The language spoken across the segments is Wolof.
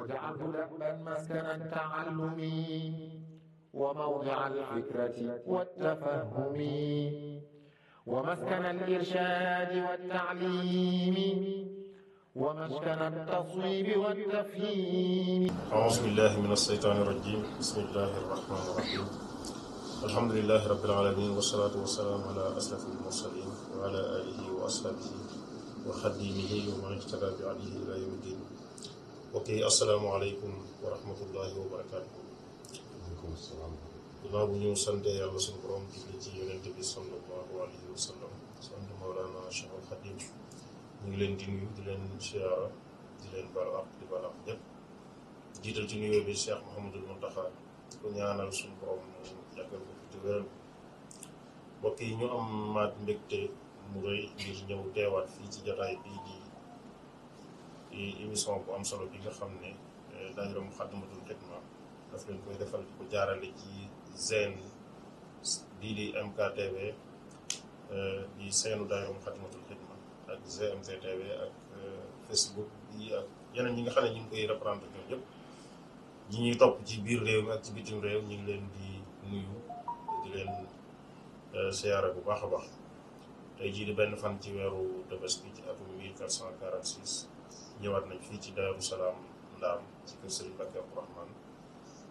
واجعله دأبا مسكن التعلم وموضع الفكرة والتفهم ومسكن الإرشاد والتعليم ومسكن التصويب والتفهيم. أعوذ بالله من الشيطان الرجيم. بسم الله الرحمن الرحيم. الحمد لله رب العالمين والصلاة والسلام على أشرف المرسلين وعلى آله وأصحابه وخديمه ومن اهتدى بهديه إلى يوم الدين. Okay, asalaamaaleykum wa rahmatullahi wa barakaatu. waaleykum salaam. ginnaaw bu ñu sante yàlla suñu borom di ci yonente bi sallallahu alayhi wa sallam sant Mawlana Cheikh Al Khadim ñu ngi leen di nuyu di leen siyaara di leen baal ak di baal ak ñëpp jiital ci nuyoo bi Cheikh Mouhamadul Mountakha ko ñaanal suñu borom mu yàggal ko fi te wéral mbokk yi ñu am maat mbégte mu rëy ngir ñëw teewaat fii ci jataay bii di émission bu am solo bi nga xam ne daayira Muxaddamatul Xidma daf leen koy defal di ko jaarale ci Zen bii di MKTV di seenu daayira Muxaddamatul Xidma ak GMT TV ak Facebook bi ak yeneen ñi nga xam ne ñu ngi koy reprendre ñoom ñëpp ñi ñuy topp ci biir réew mi ak ci bitim réew ñu ngi leen di nuyu di leen siyaare bu baax a baax tey jii di benn fan ci weeru Tabaski ci atum 1446 ñëwaat nañ fii ci Daaru Salaam Ndaam ci kër Serigne Mbacké Abdourahmane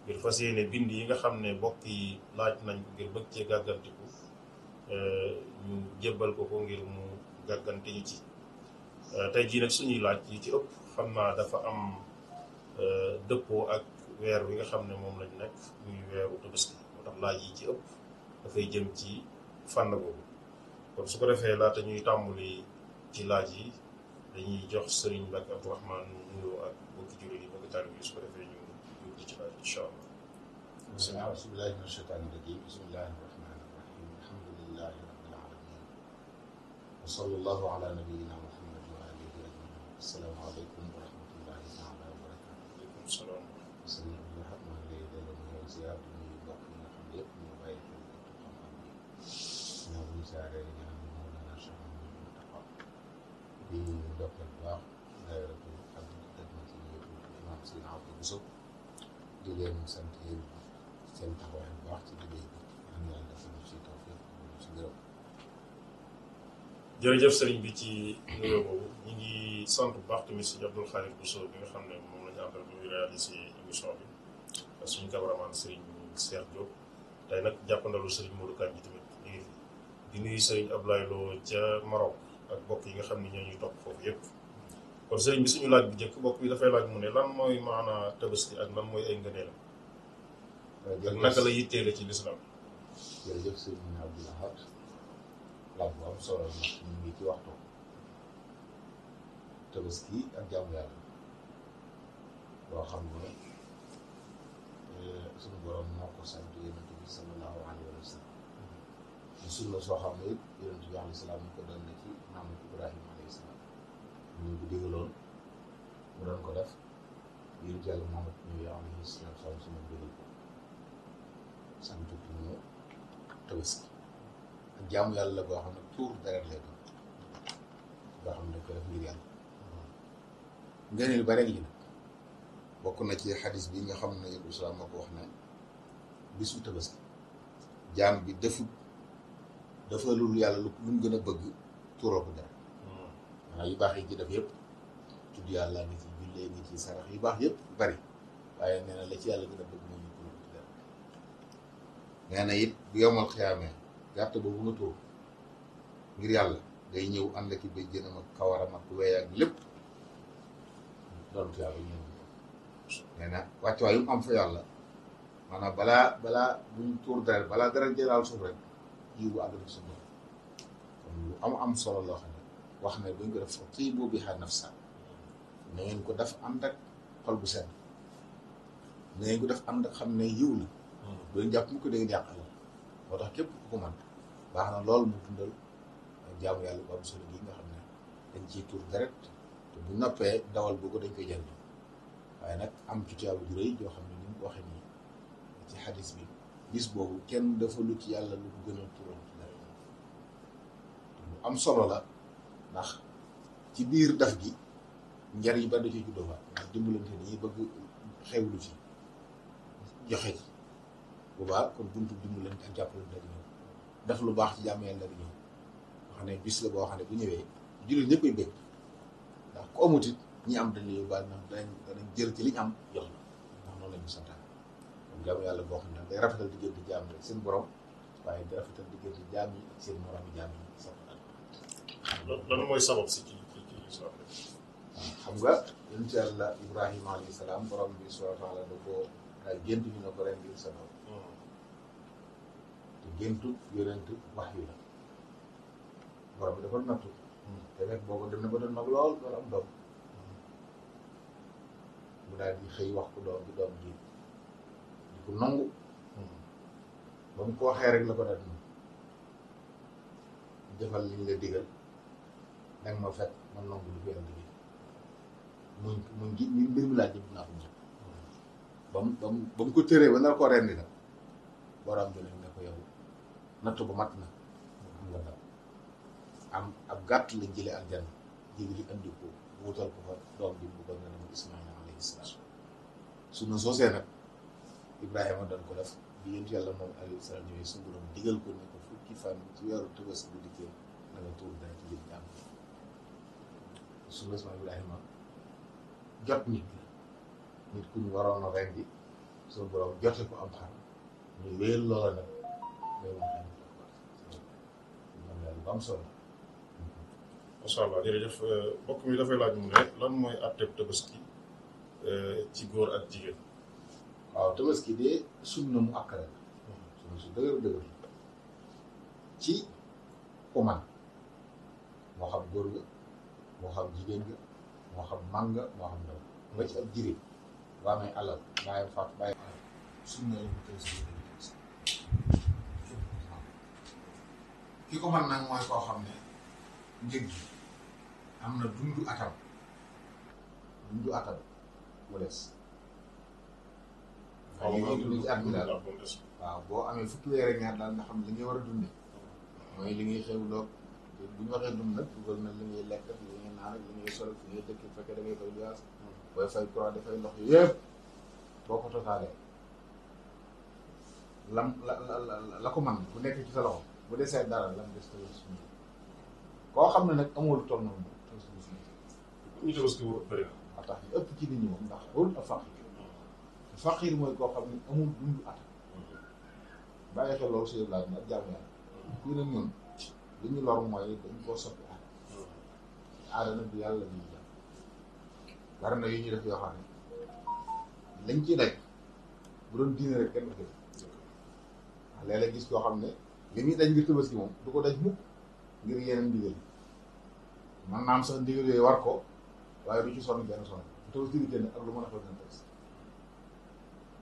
ngir fas yéene bind yi nga xam ne mbokk yi laaj nañ ko ngir bëgg cee gàggantiku ñu jébbal ko ngir mu gàggante yi ci tey jii nag suñuy laaj yi ci ëpp xam naa dafa am dëppoo ak weer wi nga xam ne moom lañ nekk muy weeru Tabaski moo tax laaj yi ci ëpp dafay jëm ci fànn boobu kon su ko defee laata ñuy tàmbali ci laaj yi dañuy jox Serigne Mbacké Abdourahmane mu nuyoo ak bokki jullit yi bokki taalibe yi su ko defee ñu yóbbu ci laaj incha allah. Auzu billaahi mina shaytaani rajiim. Bismillaahi rahmaani rahiim. Alhamdulillaahi rabbil aalamiin. Wa sallallaahu alaa nabiyyinaa Muhammad wa aalihi ajmaiin. Assalaamu aleykum wa rahmatullaahi taala wa barakaatuh. Waaleykum salaam. Sëriñ Abdourahmane maa ngi lay delloo nuyoo ziar di nuyu mbokk yi nga xam ne yëpp ñu bàyyi xel xam-xam bi. ñoo bu ñu saaree ñaan Mawlana Cheikh Mountakha di ndokkeel bu baax daayiratu Muxaddamatul Xidma imaam Sëriñ Abdou Bousso di leen sant yéen seen taxawaay bu baax ci liggéey bi am yàlla defal ñu ci tawfiq ci gërëm. jërëjëf sëriñ bi ci nuyoo boobu ñu ngi sant bu baax tamit si Abdoul Khadir Bousso bi nga xam ne moom la ñu àndal bi muy réalisé émission bi ak suñu cameraman sëriñ Cheikh Diop tey nag jàppandalu sëriñ Modou Kane ji tamit ñu ngi fi di nuyu sëriñ Abdoulaye Lo ca Maroc ak mbokk yi nga xam ne ñoo ñuy topp foofu yëpp kon sëriñ bi suñu laaj bu njëkk mbokk bi dafay laaj mu ne lan mooy maanaa Tabaski ak lan mooy ay ngëneelam ak naka la yitteele ci lislaam. jërëjëf sëriñ Abdoul Ahad laaj bu am solo la ñu ngi ci waxtu Tabaski ak jaamu yàlla loo xam ne suñu borom moo ko sant yonent bi sallallahu alayhi wa sallam ñu sunna soo xam ne it yonent bi alayhi salaam ñu ko doon na ci maam Ibrahima alayhi salaam ñu ko digaloon mu doon ko def yonent yàlla Muhammad ñëwee alayhi salaam suñu digal ko sant ñu Tabaski ak jaamu yàlla la boo xam ne tuur deret lay doon boo xam ne ko def ngir yàlla ngëneel bare yi nag bokk na ci xadis bi nga xam ne yonent bi salaam moo ko wax ne bisu Tabaski jaam bi dafa lul yàlla lu mu gën a bëgg tuuroo ko dara maanaam yu baax yi ci def yëpp tudd yàlla ngi ci jullee ngi ci sarax yu baax yëpp bari waaye nee na la ci yàlla gën a bëgg mooy ñu tuuroo ko dara nee na it bu yomal xiyaamee gàtt boobu nga tuur ngir yàlla day ñëw ànd ak bay jënam ak kawaram ak wey ak lépp doon ko yàlla ñëw nee na wàccuwaay yu mu am fa yàlla maanaam balaa buñ tuur dara balaa dara jëlaal suuf rek jiw bu àgg na sa bopp kon lu am solo loo xam ne wax ne buñ ko def fa kii boobu xaar nafsa na ngeen ko def ànd ak xol bu sedd na ngeen ko def ànd ak xam ne yiw la bu leen jàpp mu ko da ngeen yàqal moo tax képp ku ko mën baax na loolu mu dundal jaamu yàlla bu am solo gi nga xam ne dañ ciy tuur deret te bu noppee dawal boobu dañ koy jënd waaye nag am ci tuyaaba ju rëy joo xam ne ni mu ko waxee nii ci xadis bi bis boobu kenn dafa lu ci yàlla lu ko gën a tural ci dara lu am solo la ndax ci biir daf gi njariñ yu bari da ciy juddoo fa ndax dimbalante dañuy bëgg xewlu ci joxe ci bu baax kon buntu dimbalante ak jàppalante di ñëw def lu baax ci jàmm yàlla di ñëw nga xam ne bis la boo xam ne bu ñëwee jullit ñëpp ay bëgg ndax ku amut it ñi am dañ yu baax danañ jël ci liñ am jox la ndax noonu la ñu santaan kon jàmm yàlla boo xam ne day rafetal diggante jaam rek seen borom waaye di rafetal diggante jaam yi ak seen moromi jaam yi sax lan mooy sabab si ci xam nga yonent yàlla Ibrahima alayhi salaam borom bi subhaanahu wa taala da ko ay gént ñu ne ko ren ngir sa doom te géntu yonent wax yu la borom bi dafa nattu te fekk boobu dem na ba doon mag lool loolu am doom mu daal di xëy wax ko doom bi doom ji di ko nangu ba mu ko waxee rek la ko daal di defal li ñu la digal danga ma fekk man nangu lu ko yàlla digal muñ gi ñu mbir mi laaj jëm naa ko ñëpp ba mu ko tëree ba nar ko rendi nag borom bi nag ne ko yow nattu ba mat na am nga ndaw am ab gàtt lañ jëlee aljanna Jibril andi ko wutal ko fa doom bi bu ko nga ne ma Ismaïla alayhi salaam su na soosee nag Ibrahima doon ko def bi yént yàlla moom alayhi salaam ñëwee su borom digal ko ne ko fukki fan ci weeru Tabaski bu dikkee na nga tuur dara ci jëm jàmm su na sama Ibrahima jot nit ku ñu waroon a rendi suñu borom jote ko am xar ñu wéyal loola nag loolu moom yàlla bu am solo. macha allah jërëjëf mbokk mi dafay laaj mu ne lan mooy àtteb tabaski ci góor ak jigéen. waaw tabaski de sunna mu akkara la sunna su dëgër ci ku man moo xam góor nga moo xam jigéen nga moo xam mag nga moo xam ndaw nga ci ab jiri waa may alal bàyyi faat bàyyi sunna la bu tabaski ki ko man nag mooy koo xam ne njëg gi am na dundu atam mu des waaw li ngay dund ci at mi daal waaw boo amee fukki weer ak ñaar daal nga xam li ngay war a dunde mooy li ngay xewloo bu ñu waxee dund nag dugal na li ngay lekk ak li ngay naan ak li ngay sol fi ngay dëkk bu fekkee da ngay fay luyaas booy fay courant dafay ndox yëpp boo ko totaalee la ko man bu nekk ci sa loxo bu desee dara lam des tawal suñu koo xam ne nag amul toll noonu ñu tabaski wóor bëri na. moo tax ëpp ci nit ñi moom ndax wóorul ak faqir mooy koo xam ne amul dundu at bàyyi xel loolu si laaj na ak jàmm yàlla fii nag ñun li ñu lor mooy dañ koo soppi aada nag du yàlla ñuy jàmm bari na yu ñuy def yoo xam ne lañ ciy daj bu doon diine rek kenn du ko def léeg-léeg gis koo xam ne li muy daj ngir tabaski moom du ko daj mukk ngir yeneen ndigal man naam sax ndigal yooyu war ko waaye du ci sonn benn sonn bu tabaski di génn ak lu mën a xew dina tabaski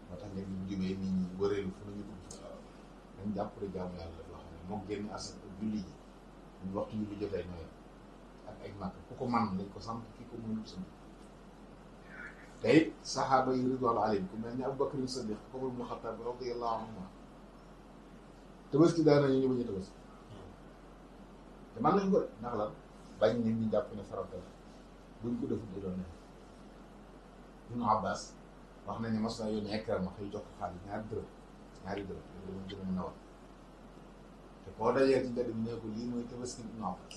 moo tax léegi ñu jubee nit ñi wëreelu fu nañu dugg fa dañ jàpp rek jaamu yàlla def loo xam ne moom génn asak ak julli ji ñu waxtu julli jotee ñooy ak ay màkk ku ko man lañ ko sant ki ko mënul sant te it saxaaba yi ridwaanu alayhim ku mel ni Abu Bakr Sadiq Umar ibn Xattaab radiyallahu anhu tabaski daan nañu ñu bañ a tabaski te man nañ ko de ndax lan bañ nit ñi jàpp ne farata la buñ ko defut day doon ne Ibnu Abbas wax nañ ne mas naa yónnee Ikrima xëy jox ko xaalis ñaari dërëm loolu dama gën a mën a war te koo dajee ci mbedd bi ne ko lii mooy tabaski Ibnu Abbas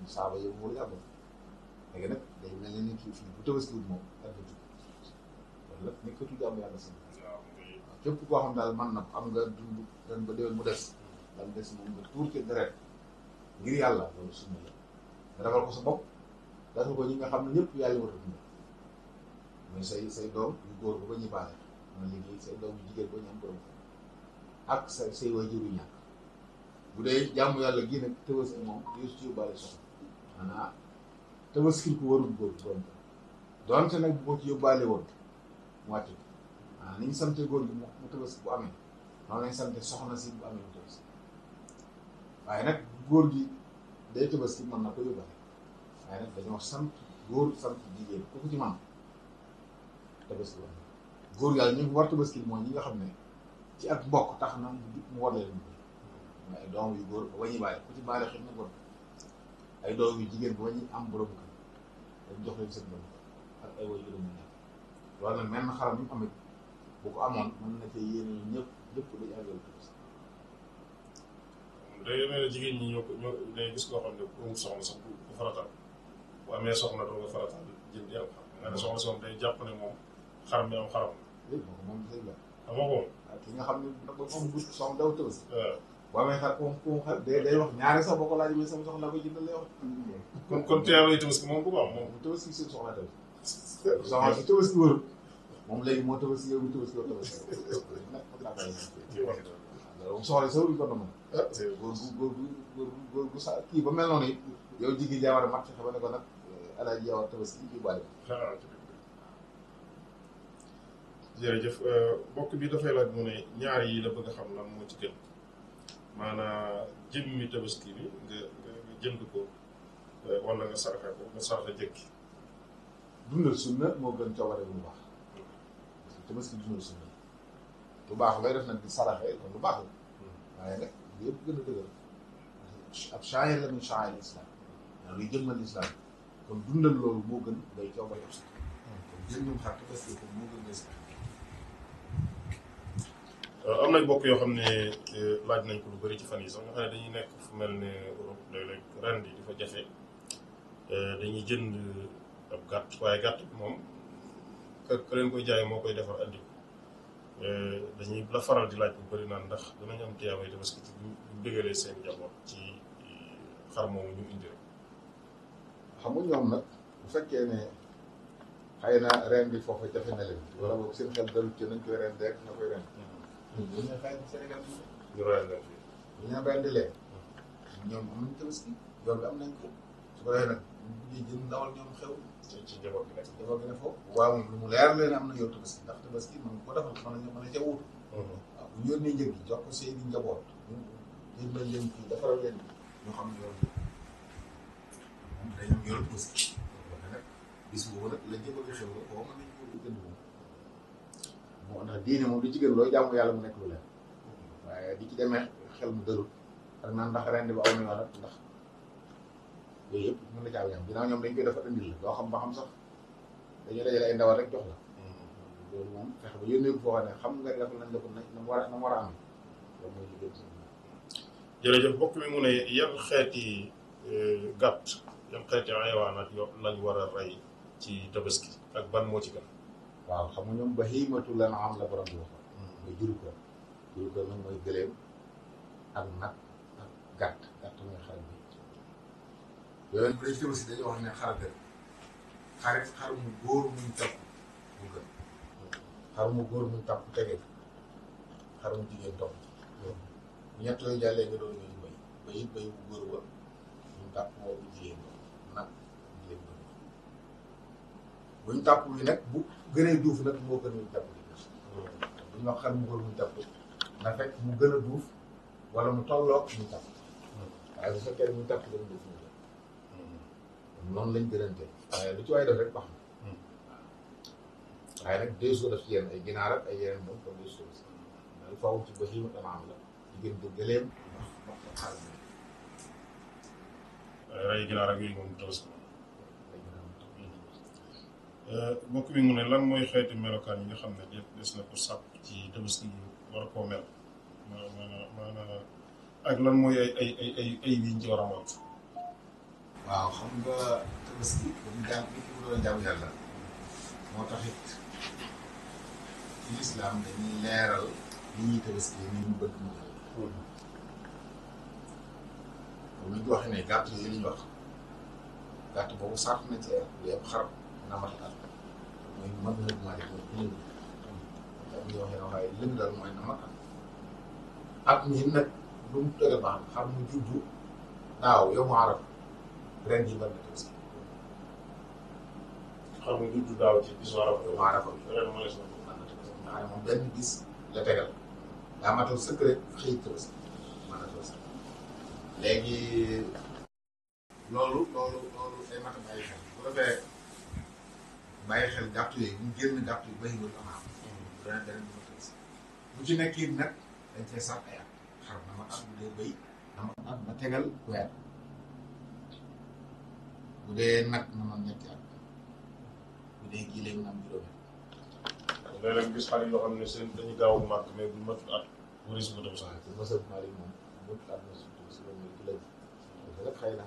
ñu saaba yëpp moo yàggoon léegi nag day mel ni kii fii bu tabaski wut moom ak du loolu la nekkatu jàmm yàlla si képp koo xam daal man na am nga dund ren ba déwén mu des lam des moom nga tuur ci deret ngir yàlla loolu sunna la nga defal ko sa bopp defal ko ñi nga xam ne ñëpp yàlla war a dund mooy say doom yu góor ba ñu baale mooy liggéey say doom yu jigéen ba ñu am borom ak say waajur yu ñàkk bu dee jàmm yàlla gii nag tabaski moom yooyu su ci yóbbaale soxla maanaam tabaski ko warul góor borom doonte nag bu ko ci yóbbaale woon mu wàcc ni ñu sante góor gi mu tabaski bu amee noonu lañ sante soxna si bu amee mu tabaski waaye nag góor gi day tabaski mën na ko yóbbaale waaye nag dañoo sant góor sant jigéen ku ko ci man tabaski woon góor yàlla ñu war tabaski mooy ñi nga xam ne ci ak mbokk tax na mu war leen mooy ay doom yu góor ba wañuy bàyyi ku ci bàyyi xëy na góor ay doom yu jigéen ba wañuy am borom kër dañ jox leen seen doom ak ay way juróom ñu nekk loolu nag menn xaram ñu amit bu ko amoon mën na cee yéene ñëpp dañu àggal Tabaski. day mel ne jigéen ñi ñoo day gis koo xam ne pour mu soxna sax bu farataal bu amee soxna doo nga farataal jënd am xar nga ne soxna soxna day jàpp ne moom xaram bi am xaram léegi moom sëñ la amoo ko waaw ki nga xam ne ba am but soxna daw Tabaski waaw boo amee xar ku xar day wax ñaari sax boo ko laaj bi sama soxna ko jëndal lay wax kon teewee Tabaski moom bu ko am moom bu Tabaski seen soxna Tabaski soxna si Tabaski wër moom léegi moo Tabaski yow mi Tabaski yow Tabaski nag xam naa loolu soxla sa wuñ ko noonu góor gu sa kii ba mel noonu it yow jigéen jaa war a mat fexe ba ne ko nag alaaji yow Tabaski kii bàyyi jërëjëf mbokk bi dafay laaj mu ne ñaar yi la bëgg a xam lan moo ci gën maanaam jëmmi Tabaski bi nga jënd ko wala nga saraxe ko nga saraxe jëkki dundal sunna moo gën coobare bu baax parce que Tabaski dundal sunna lu baax lay def nag di saraxe kon lu baax la waaye nag yëpp gën a dëgër ab shaa'ir la min sha'aa'ir islam luy jëmmal islam kon dundal loolu moo gën ngay coobare ab sax kon jëndum xar Tabaski ko moo gën ngay sax am nañ bokk yoo xam ne laaj nañ ko lu bëri ci fan yi sax nga xam ne dañuy nekk fu mel ne Europe léeg-léeg ren di fa jafe dañuy jënd ab gàtt waaye gàtt bi moom ka leen koy jaay moo koy defar andi dañuy la faral di laaj bu bëri naan ndax danañ am tiyaabay Tabaski ci bu bëggalee seen njaboot ci xar moomu ñu indi rek. xam nga ñoom nag bu fekkee ne xëy na ren bi foofa jafe na leen wala boog seen xel darut ci nañ koy ren rek na koy ren. bu ñu xëy na Sénégal ñu royal leen fii. bu ñu rendi leen ñoom am nañ Tabaski yoon bi am nañ ko su ko defee nag bu jënd ndawal ñoom xew ci njaboot bi nekk. njaboot bi ne foofu waaw moom lu mu leer leen am na yow Tabaski ndax Tabaski man ko defal mën a ca wuutu waaw bu ñu yónnee njëg yi jox ko seeni njaboot ñu jëndal leen kii defaral leen ñoo xam ne yoon moom dañoo yor Tabaski waxe nag bis boobu nag lañ ca bëgg a xew la koo mën nañ ko jënd moom moo ndax diine moom du ci gën looy jaamu yàlla mu nekk lu leen waaye di ci demee xel mu dërul ak naan ndax ren ba aw na yoon ndax yooyu yëpp mën na caa yam ginnaaw ñoom dañ koy defar indil la doo xam ba xam sax dañuy dajale ay ndawal rek jox la loolu moom fexe ba yónnee ko foo xam ne xam nga defal nañ la ko na mu war a am loolu mooy liggéey bi. jërëjëf mbokk mi mu ne yan xeeti gàtt yan xeeti xayawaanaat yoo lañ war a rey ci Tabaski ak ban moo ci gën. waaw xam nga ñoom bahiimatul an'aam la borom bi waxoon. mooy juru kër nag mooy gëléem ak nag ak gàtt mooy xar bi yooyu bu dee Tabaski dañoo wax ne xar mu góor muñ topp mu gën xar mu góor muñ topp tege xar mu jigéen topp ñett yooyu jàllee nga doon ñëw bay bu góor ba ñu tàpp moo bu jigéen nag jigéen ba buñ tàpp bi nag bu gënee duuf nag moo gën muñ tàpp bi buñ wax xar mu góor muñ tàpp na fekk mu gën a duuf wala mu tolloog muñ tàpp waaye bu fekkee muñ tàpp gën a duuf noonu lañ gënante waaye lu ci waay def rek baax na waaye nag deux jours daf ci yenn ay ginaar ak ay yeneen moom comme deux jours daal faaw ci bahiima an'aam la diggante gëléem wax xar bi rey ginaar ak yooyu moom Tabaski mbokk mi mu ne lan mooy xeeti melokaan yi nga xam ne des na ko sàpp ci Tabaski war koo mel maanaam ak lan mooy ay yiñ ci war a moytu. waaw xam nga Tabaski dañu jàng li mu doon jàng yàlla moo tax it ci lislaam dañuy leeral li ñuy Tabaski ni ñu bëgg mu jël bu ñu waxee ne gàtt yi li ñu wax gàtt boobu sart na ci lu yëpp xar na mat at mooy mën na maa def mooy lëng am ñu waxee ne waaye lëng daal mooy na mat at mi nag lu mu tëgg baax na xar mu juddu daaw yow mu arab ren jii mën na Tabaski xam nga juddu daaw ci bisu Arafa ren mooy mën na Tabaski nga xam ne moom benn bis la tegal daa matal sëkk rek xëy Tabaski mën na Tabaski léegi loolu day mat a bàyyi xel bu defee bàyyi xel gàtt yooyu mu génn gàtt yu bëri ba am dana beneen bi ma Tabaski bu ci nekk it nag dañ cee sàrt ay at xar na ma at bu dee bëy na ma at ma tegal weer bu dee nag na man ñetti at bu dee kii léegi mu am juróomi. léeg-léeg gis xale yoo xam ne seen dañuy gaaw a màgg mais bu matul at wala si matul sax. waaw ci mos a Malick moom matul at mos a si loolu ci lañ. parce que nag xëy na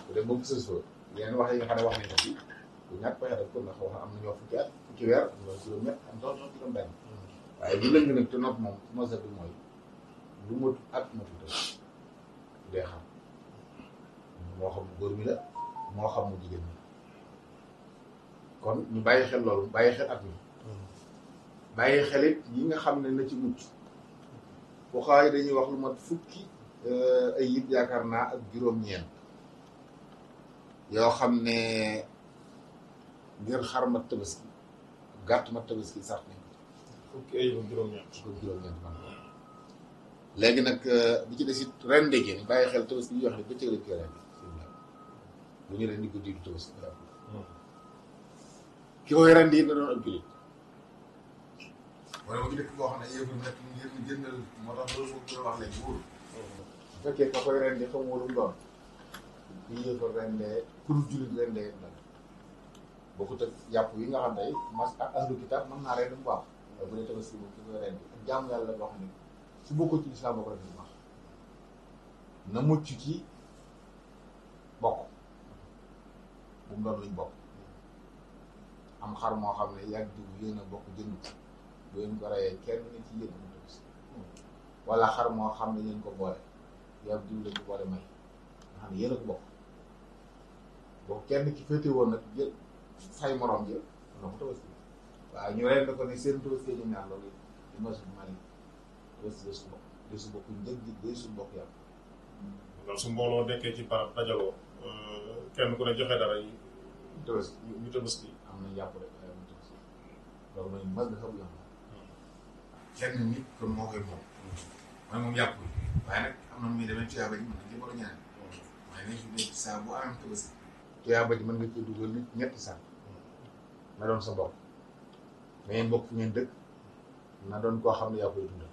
bu dee moom sës fa yeneen wax yi nga xam ne wax nañ ko fi bu ñàkk pexe rek kon ndax wax am na ñoo fukki at fukki weer am na juróom-ñett am doon ñoo juróom-benn. waaye bu lëng nag te nopp moom mos a bi mooy lu matul at matul tës bu dee xam moo xam góor mi la moo xam mu jigéen ñi kon ñu bàyyi xel loolu bàyyi xel at mi. bàyyi xelit yi nga xam ne na ci mucc foo xaay dañuy wax lu mat fukki ay yit yaakaar naa ak juróom-ñeent yoo xam ne ngir xar mat tabaski gàtt mat tabaski sax nañ ko fukki ay ak juróom-ñeent man léegi nag bi ci des it ren ndege ni bàyyi xel tabaski yi yoo xam ne bëccëg lañ koy rendi bu ñu ren di guddi du tabaski ki koy rendi na doon ab jullit wala mu ngi dëkk boo xam ne yëpp nekk ngir ñu jëndal moo tax loolu moom koy wax léegi wóorul bu fekkee ka koy rendi xamoo lu mu doon kii yëpp rendee pour jullit rendee nag bokkut ak yàpp yi nga xam ne mas ak ahlu kitaab mën naa rend bu baax waaye bu dee tabaski moom ki koy rendi ak jaamu yàlla boo xam ne su bokkul ci lislaam boo ko rendi bu baax na mucc ci bokk bu mu doon luñ bokk am xar moo xam ne yàgg diw yéen a bokk jënd ko bu ngeen ko reyee kenn nit ci yéen mu tabaski wala xar moo xam ne yéen ko boole yàgg diw lañ ko boole may nga xam ne yéen a ko bokk boo kenn ki féete woon nag jël fay morom jël na ko tabaski waaw ñu rend ko ne seen tabaski ñu ñaar loolu di mas mali tabaski de su bokk de su bokk njëg gi de su bokk yàpp loolu su mbooloo nekkee ci barab dajaloo kenn ku ne joxe dara yi tabaski ñu tabaski am na yàpp rek waaye mu tabaski loolu mooy mas da xabu yàpp kenn nit kon moo koy moom mooy moom yàpp bi waaye nag am na muy demee tuyaaba ji mën na ci boole ñaari waaye nañ fi nekk saa bu amee tabaski tuyaaba ji mën nga ci dugal nit ñetti saa na doon sa mbokk na ngeen bokk fu ngeen dëkk na doon koo xam ne yaa koy dundal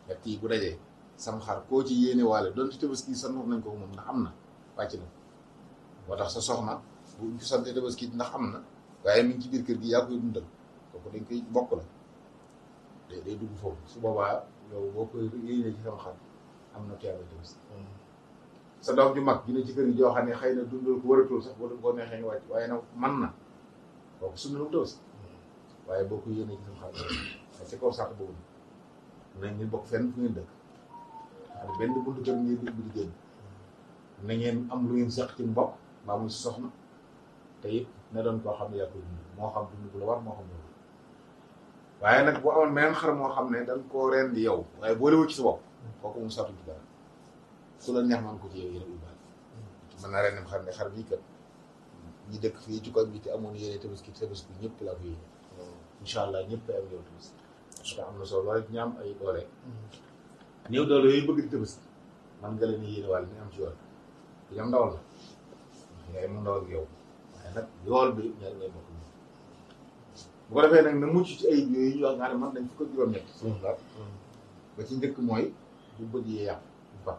ñett yi bu dajee sam xar koo ci yéene waale doon ci tabaski san nañ ko moom ndax am na wàcc na moo tax sa soxna bu ñu sante tabaski ndax am na waaye mi ngi ci biir kër gi yaa koy dundal kooku dañ koy bokk la day dugg foofu su boobaa yow boo koy yéene ci sama xar am na tuyaaba tabaski sa doom ju mag dina ci kër gi joo xam ne xëy na dundal ko waratul sax wala boo neexee nga wàcc waaye nag man na kooku sunna lu tabaski waaye boo ko yéene ci sama xar waaye ci kaw sàrt boobu na ngeen bokk fenn fu ngeen dëkk xam ne benn buntu kër ngeen di ubbi di génn na ngeen am lu ngeen seq ci mbokk mbaa muy soxna te it na doon koo xam ne yaa koy dund moo xam dund bu la war moo xam loolu waaye nag boo amoon meneen xar moo xam ne dañ koo rendi yow waaye boolewoo ci sa bopp kooku mu sartu ci dara su la neex man ko ci yow yéen a ubbaale mën naa rendim xar ne xar bii kat ñi dëkk fii ci koñ bi te amoon yéene tabaski ñëpp laa ko yéene incha allah ñëpp am yow tabaski parce que am na solo rek ñu am ay doole néew doole yooyu bëgg di tabaski man nga leen yéene wàll ni am ci yoon bi ñoom ndawal la yaay mu ndaw ak yow waaye nag yool bi ñaar ngay bokk bu ko defee nag na mucc ci ayib yooyu ñu wax nga ne man nañ fukk ak juróom-ñett suñu laat ba ci njëkk mooy bu bët yee yàqu bu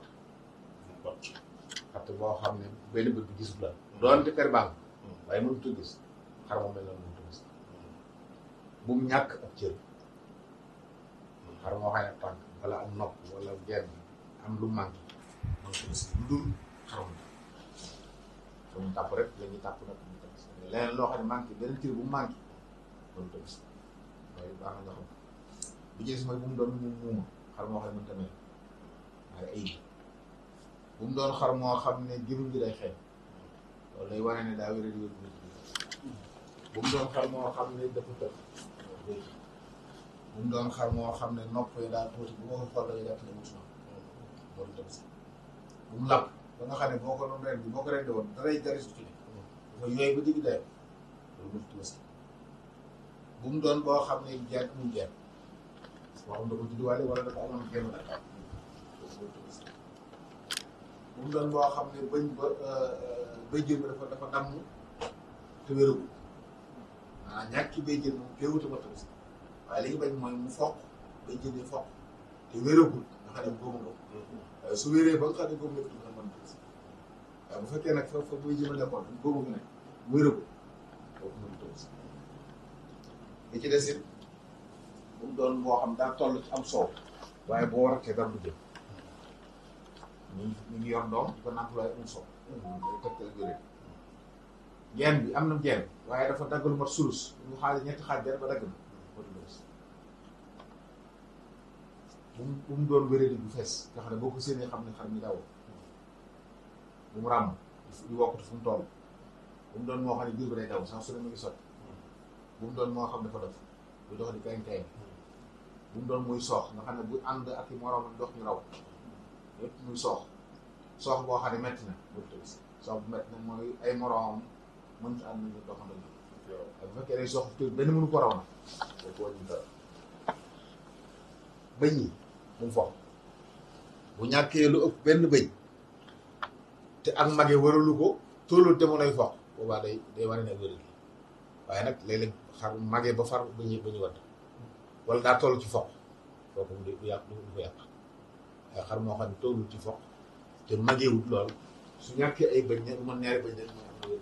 fatt boo xam ne benn bët bi gisul la doonte per baax waaye mënut a gis xar moom mel na mënut a gis bu mu ñàkk ab cër xar moo xam ne tànk wala am nopp wala genn am lu manqué mënut a gis lu dul xarum mu tàpp rek la ñuy tàpp nag mu tàpp leneen loo xam ne manqué beneen cër bu mu manqué mënut a gis waaye baax na nga xam bi ci des mooy bu mu doon muuma xar moo xam ne mënut a mel waaye ayib bu mu doon xar moo xam ne gémmiñ gi day xeeñ loolu day wane ne daa wér di wér bu mu doon xar moo xam ne dafa tëx bu mu doon xar moo xam ne nopp yi daal tuuti bu ma ko xool da nga jàpp ne mutu na loolu tamit bu mu làpp ba nga xam ne boo ko doon ren bi boo ko ren di woon daray garis ci dafa yooyu ba digg dayo loolu mutu tabaski bu mu doon boo xam ne jeeg mu jeeg boo xam da ko judduwaale wala dafa amoon kenn da bu mu doon boo xam ne bëñ ba béjjén bi dafa damm te wéragul maanaam ñàkki béjjén moom kéewuta ba tabaski waaye li ñu bañ mooy mu foq béjjén yi foq te wéragul nga xam ne góomu ko waaye su wéree ba nga xam ne góomu nekk nga mën tabaski waaye bu fekkee nag fa béjjén a nekkoon góomu gi ne mu wéragul kooku mooy tabaski li ci des it bu mu doon moo xam daa toll ci am soow waaye boo rattee dara du jëm ñu ngi yor doom di ko nàmp waaye amul soow day tegtal wéré geen bi am na geen waaye dafa dagg lu mat sulus ñu xaaj ñetti xaaj benn ba dagg na bu mu doon wéré bu fees nga xam ne boo ko séenee xam ne xar mi daw bu mu ràmm di wokkatu fu mu toll bu mu doon moo xam ne biir ba day daw sax su ne mu ngi sotti bu mu doon moo xam ne dafa def bu dox di kañ kañ bu mu doon muy soox nga xam ne bu ànd ak i moroom dox ñu raw yëpp muy soox boo xam ne metti na soox bu metti na mooy ay moroom mën ci ànd nañu doxandoo ñu ak bu fekkee day soox tuuti benn mënu ko raw na boobu wàññi dara bëñ yi bu mu fox bu ñàkkee lu ëpp benn bëñ te ak mage waralu ko tollu jamonoy fox boobaa day wane ne wér gi waaye nag léeg-léeg xar mage ba far bëñi wadd wala daa toll ci fox kooku du yàq du ko yàq waaye xar moo xam ne tollu ci fox te magewut lool su ñàkkee ay bëñ ne bu mën ñaari bëñ ne mooy am na wér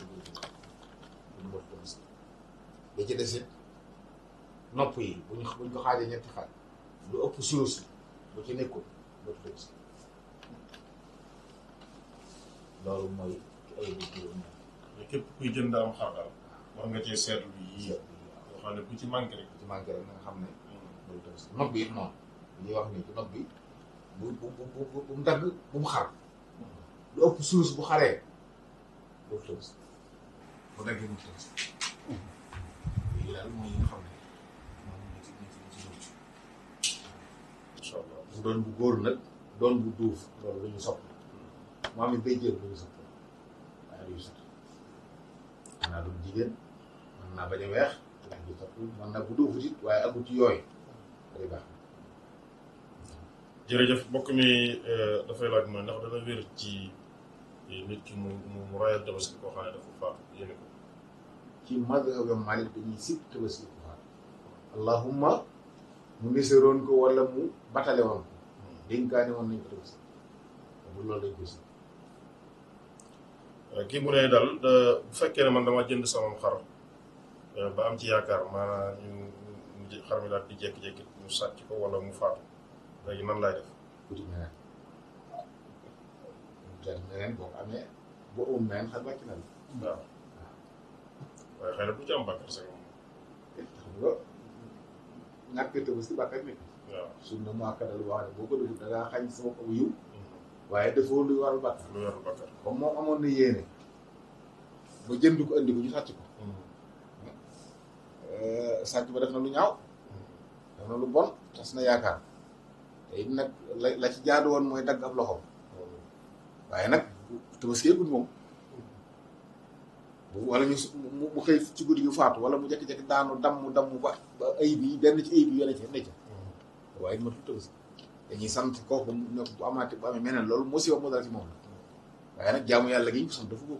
du mot tabaski da ci desit nopp yi buñ ko xaajee ñetti xaaj lu ëpp sulus bu ci nekkul mot tabaski loolu mooy ay bëj mais képp kuy jënd am xar daal war nga cee seetlu yii yoo xam ne bu ci manqué rek na nga xam ne loolu tabaski nopp bi it noonu ñuy wax nii ci nopp bi bu mu dagg bu mu xar lu ëpp sulus bu xaree loolu tabaski bu daggee mu tabaski lii daal mooy yi nga xam ne moom ñu ci mucc incha allah bu doon bu góor nag doon bu duuf loolu lu ñu sopp moom it day jël lu ñu sopp waaye lu ñu sopp mën naa doon jigéen mën naa bañ a weex ndax du sopp mën naa bu duufut it waaye agut ci yooyu day baax jërëjëf mbokk mi dafay laaj mooy ndax dana wér ci nit ki mu rayal tabaski koo xam ne dafa faatu yéene ko ci mazhab Maalik dañuy sib tabaski ko faatu allahumma mu niseroon ko wala mu batale woon ko dénkaane woon nañ ko tabaski bu loolu dañ ko sib kii mu ne daal bu fekkee ne man dama jënd sama xar ba am ci yaakaar maanaam ñu xar mi daal di jékki-jékki ñu sàcc ko wala mu faatu léegi nan laay def uti meneen jar meneen boo ko amee boo amul meneen xar wàcc na la waaw waaye xëy na bu ci am bàkkar sax moom xam nga ñàkk tabaski bàkkar nekk waaw sunna mu akkadal boo xam ne boo ko defut da ngaa xañ sama aw yiw waaye defoo luy waral bàkkar lu yorul bàkkar comme moom amoon na yéene ba jënd ko andi ko ñu sàcc ko sàcc ba def na lu ñaaw def na lu bon tas na yaakaar te it nag la ci jaadu woon mooy dagg ab loxoom waaye nag tabaski gud moom wala ñu mu xëy ci guddi gi faatu wala mu jékki-jékki daanu damm ba ayib yi benn ci ayib yi yone ca ne ca waaye it matul tabaski dañuy sant kooku ne bu amaatee bu amee meneen loolu musiba moo dal ci moom la waaye nag jaamu yàlla gi ñu ko sant dafa ko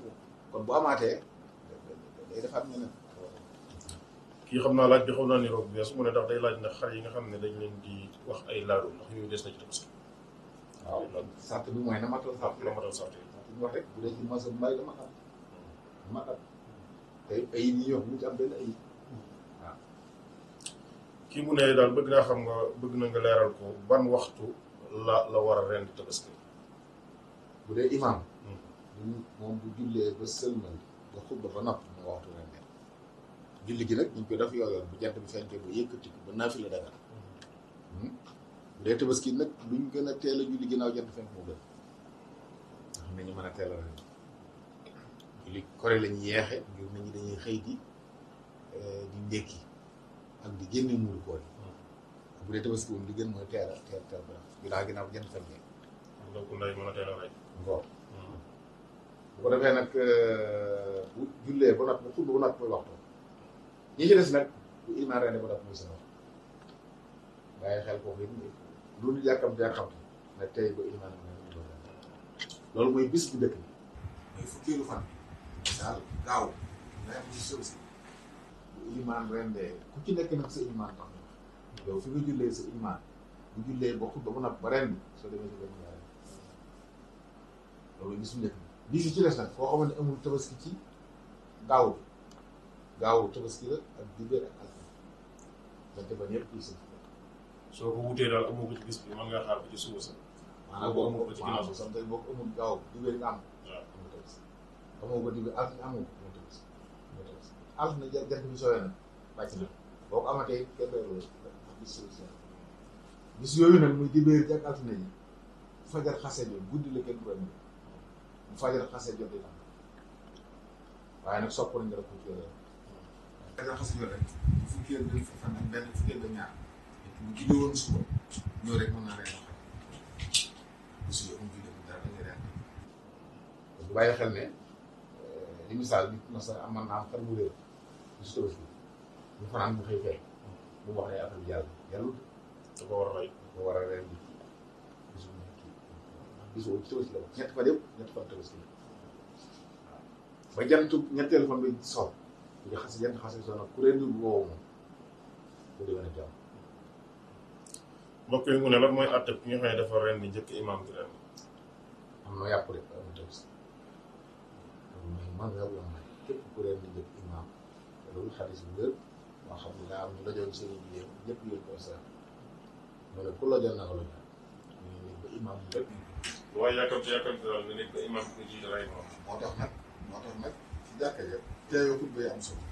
kon bu amaatee day defaat meneen kii xam naa laaj bi xam naa ni roog bi weesu mu ne ndax day laaj ndax xar yi nga xam ne dañ leen di wax ay laadu ndax yooyu des na ci tabaski waaw sart bi mooy na matal sart la matal sant yi ñu wax rek bu dee ci masa mbay dama xam matal te ayib yi ñuy wax mu ci am benn ayib waaw kii mu ne daal bëgg naa xam nga bëgg na nga leeral ko ban waxtu la war a rendi tabaski bu dee imaam moom bu jullee ba sëlmal ba xutba ba napp moo waxtu rendi julli gi nag ñu koy def yooyoon bu jant bi fenkee ba yëkkati ko ba naafila dagal bu dee tabaski nag luñ gën a teel a julli ginnaaw jant fenk moo gën nga xam ne ñu mën a teel a rendi julli kore lañu yeexe ngir nit ñi dañuy xëy di ndékki ak di génne muuru koor yi bu dee tabaski moom li gën mooy teel ba ginnaaw jant fenkee donc nday mën a teel a rey ngoor bu ko defee nag bu jullee ba napp ba xutba ba napp mooy waxtu ñi ci des nag bu imaan rendi ba napp muy seen waxtu bàyyi xel kooku it loolu yàkkamte ne tey ba imaan loolu mooy bis bu dëkk bi mooy fukkeelu fan daal gaaw nga am ci sëb si bu imaan rendee ku ci nekk nag sa imaan tax yow fi nga jullee sa imaan bu jullee ba xutba ba napp ba rendi soo demee si benn nga rendi loolu bis bu njëkk bi bis yi ci des nag foo xamante ne amul tabaski ci gaaw gaawu tabaski la ak dibéer ak altine dañu ba ñëpp gis soo ko wutee daal amoo ko ci bis bi mën ngaa xaar ba ci suba sax. maanaam boo amoo ko ci ginnaaw sax tey boo ko amul gaaw dibéer nga am waaw amoo tabaski amoo ko dibéer altine amoo ko amoo tabaski amoo tabaski altine jant bi sooyee nag wàcc na boo ko amatee kenn doyoo bis yooyu nag muy dibéer ak altine ji fajar xase jot guddi la kenn du doon bu fajar xase jot di am waaye nag sopp nañ nga def ko ci yooyu fajar xase jot rek fukkeel dem fan ak benn fukkeel dem ñaar bu julli woon suba ñëw rek mën naa reen wax bis yooyu am julli dara da ngay reen bu bàyyi xel ne li misaal nit na sa am naa am xar mu réer bisu tabaski bu fanaan bu xëy fee bu wax ne affaire bi yàlla da ko war a rey. da ko war a reen bi bisu bis boobu ci tabaski la wax ñetti fan yëpp ñetti fan tabaski la waaw ba jantu ñetteelu fan bi sow bu di xas jant xas so nag ku leen di woowu moom bu déwén a jàmm mbokk yi mu ne lan mooy àtte ki nga xam ne dafa ren di njëkk imam bi ren. am na yàpp de am tabaski mais man nga am na képp ku leen di njëkk imam te loolu xadis bu wér moo xam ne daa am ñu lajoon seen i jigéen ñëpp yéen ko sa mu ne ku lajoon na nga lajoon ñu ne ba imam bi rek waaye yàkkamti daal nga nekk ba imam bi ko jiite rey moom. moo tax nag ci jàkka ja teewee xutba yi am solo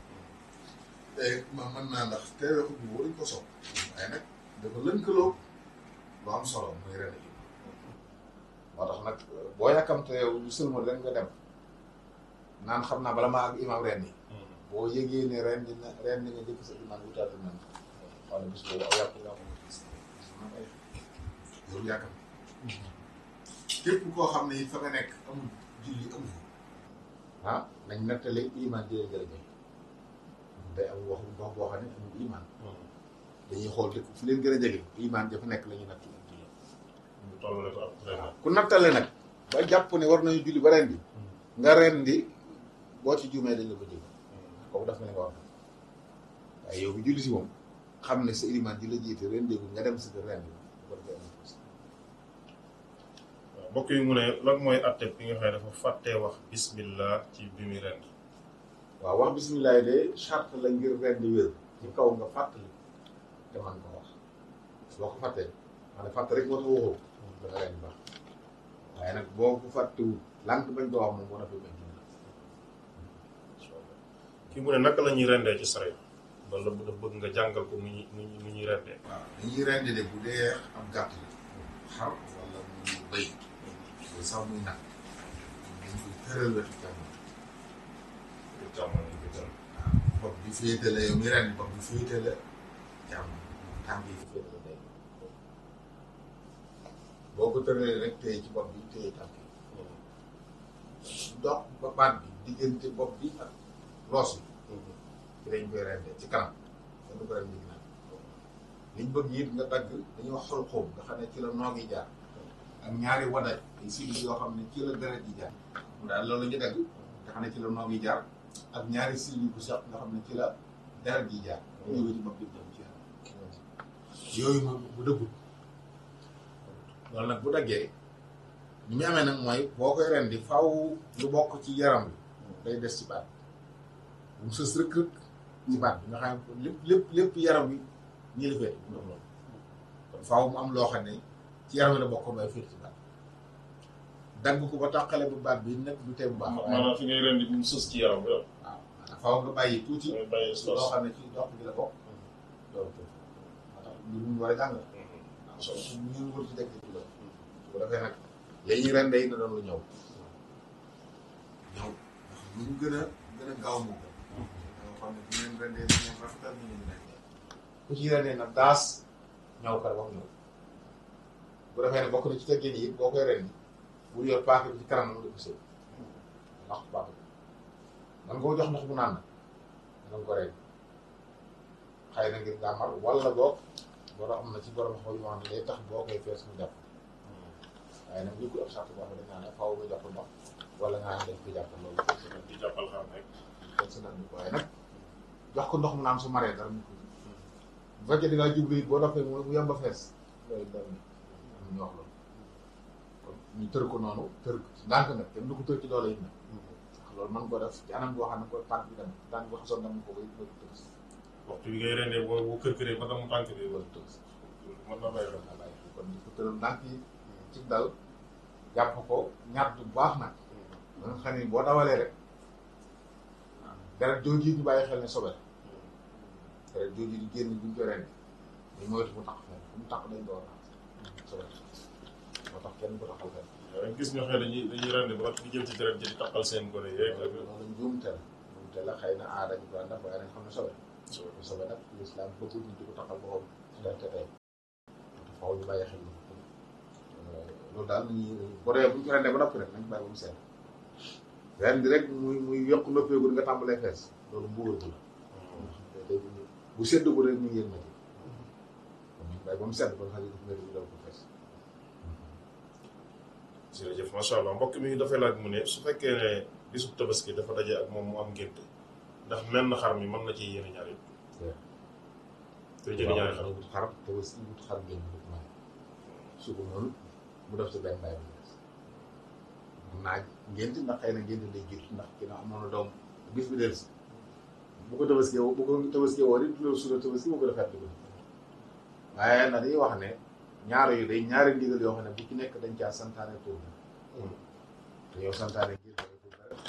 tey ma mën naa ndax teewee xutba bi waruñ ko sopp waaye nag dafa lënkaloo lu am solo muy ren yi moo tax nag boo yàkkamte yow ñu sëlmal ren nga dem naan xam naa bala maa ak imam ren yi boo yëgee ne ren nga jëkk sa imam wutaate nan wala bis boobu aw yàpp nga ko gis yow yàkkam képp koo xam ne it fa nga nekk amul julli amu ah nañ nettali iman di leen jërëjëf day am wax boo xam ne amul iman dañuy xool dëkk fu leen gën a jege iman dafa nekk la ñuy natt julli mu toll ko ak ku nattale nag ba jàpp ne war nañu julli ba ren di nga ren di boo ci juumee dañ la ko jël kooku daf na nga war waaye yow bi julli si moom xam ne sa iman di la jiite ren déggu nga dem si ren di ko defee am mbokk yi mu ne lan mooy àtte bi nga xam ne dafa fàttee wax bismillah ci bi muy ren. waaw wax bismillah yi de charte la ngir ren di wér ci kaw nga fàttali te man ko wax boo ko fàttee maanaam fàtte rek moo tax waxoo dafa ren baax waaye nag boo ko fàttewul lànk bañ ko wax moom moo na fi bañ kii mu ne naka la ñuy rendee ci sare loolu la dafa bëgg nga jàngal ko nu ñuy rendee. waaw li ñuy rendi de bu dee am gàtt la xar wala muy bëy loolu sax muy nag dañ koy tëral wetu càmmoñ bopp bi féetale yow mi ren bopp bi féetale càmmoñ tànk yi féetale day boo ko tëralee rek téye ci bopp bi téye tànk yi dox ba baat bi diggante bopp bi ak loos bi ci lañ koy rendee ci kanam kenn du ko ren di ginnaaw liñ bëgg it nga dagg dañuy wax xol xóob nga xam ne ci la noog yi jaar ak ñaari wadaj ay sigg yoo xam ne ci la deret yi jaar mu daal loolu la ñu dagg nga xam ne ci la noog yi jaar ak ñaari sigg bu sax nga xam ne ci la deret yi jaar mu jóge ci bopp bi jëm ci yaram yooyu moom bu dëggut loolu nag bu daggee ni mu amee nag mooy boo koy rendi faaw lu bokk ci yaram bi day des ci baat bu mu sës rëkk rëkk ci baat bi nga xam ne lépp yaram bi ñi la féet mu dox loolu kon faaw mu am loo xam ne ci yaram bi la bokk may féet ci baat dagg ko ba tàqale bu baat bi nag du tee bu baax maanaam fi ngay rendi bu mu sës ci yaram bi waaw maanaam faaw nga bàyyi tuuti loo xam ne ci dox bi la bokk loolu moo tax mbir mu war a jàng la waaw so ñu wër ci dëkk bi la su ko defee nag léegi ñu rendee na doon lu ñëw ndax lu mu gën a gaaw moo gën danga xam ne bu ngeen rendee ni ngeen rafetal ni ngeen rendee ku ci rendee nag daas ñëw kar wax ñëw bu defee ne bokk na ci teggin yi boo koy rendi bul yor paaka bi ci kanam mu di ko sëy ndax paaka bi man nga ko jox ndox mu naan na danga ko rendi xëy na ngir gàmmal wala boog boo am na ci borom xol yu wax ne day tax boo koy fees mu jàpp waaye nag li ko ëpp sart boo xam ne dañ naan faaw nga jox ko ndox wala nga xam ne daf ko jàpp loolu di jàppal xam rek kon si naan waaye nag jox ko ndox mu naan su maree dara mu ko bu fekkee da ngaa jublu it boo doxee mu yem ba fees loolu dara am ñu wax loolu kon ñu tër ko noonu tër ndànk nag kenn du ko tër ci doole it nag loolu mën ko def ci anam boo xam ne ko tànk bi dem tànk bi xasoon dama ko bay bëri tëbës waxtu bi ngay rendee boo kër-këree ba mu tànk bi bëri tëbës mën na bàyyi la wallaay kon di ko tëral ndànk yi ci dal jàpp ko ñaat bu baax nag ba nga xam ne boo dawalee rek deret jooju ñu bàyyi xel ne sobe la deret jooju di génn buñ ko rendi ñu moytu mu tax fenn fu mu tax day door sobe moo tax kenn ko taxal fenn gis ñoo xam ne dañuy rende ba di jëm ci deret ji di taxal seen gone yeeg loolu njuumte la xëy na aada ñu ko def waaye dañ xam ne sobe sobe nag lislaam bëggul ñu di ko taxal boppam te tey faaw ñu bàyyi xel loolu daal nañuy bu dee bu ñu ko rendee ba noppi rek nañ bàyyi ba mu seet ren di rek muy yokk noppeegul nga tàmbalee fees loolu mbugal bu la bu sedd bu rek muy yéen na ci kon nañ bàyyi ba mu sedd ba nga xam ne daf métti ñu daw ko fees jërëjëf macha allah mbokk mi dafay laaj mu ne su fekkee ne bisub tabaski dafa daje ak moom mu am ngénte ndax menn xar mi mën na ci yéene ñaar yëpp te jëli ñaari xar wut xar tabaski wut xar ngénte bu may su ko noonu mu def si benn bàyyi bu des mën naa ngénte ndax xëy na ngénte lay jiitu ndax ki na amoon na doom bis bi del si bu ko tabaski woo it loolu suuna tabaski moo ko defet ko waaye nag dañuy wax ne ñaar yu day ñaari ndigal yoo xam ne bu ci nekk dañ caa santaane tur te yow santaane ngir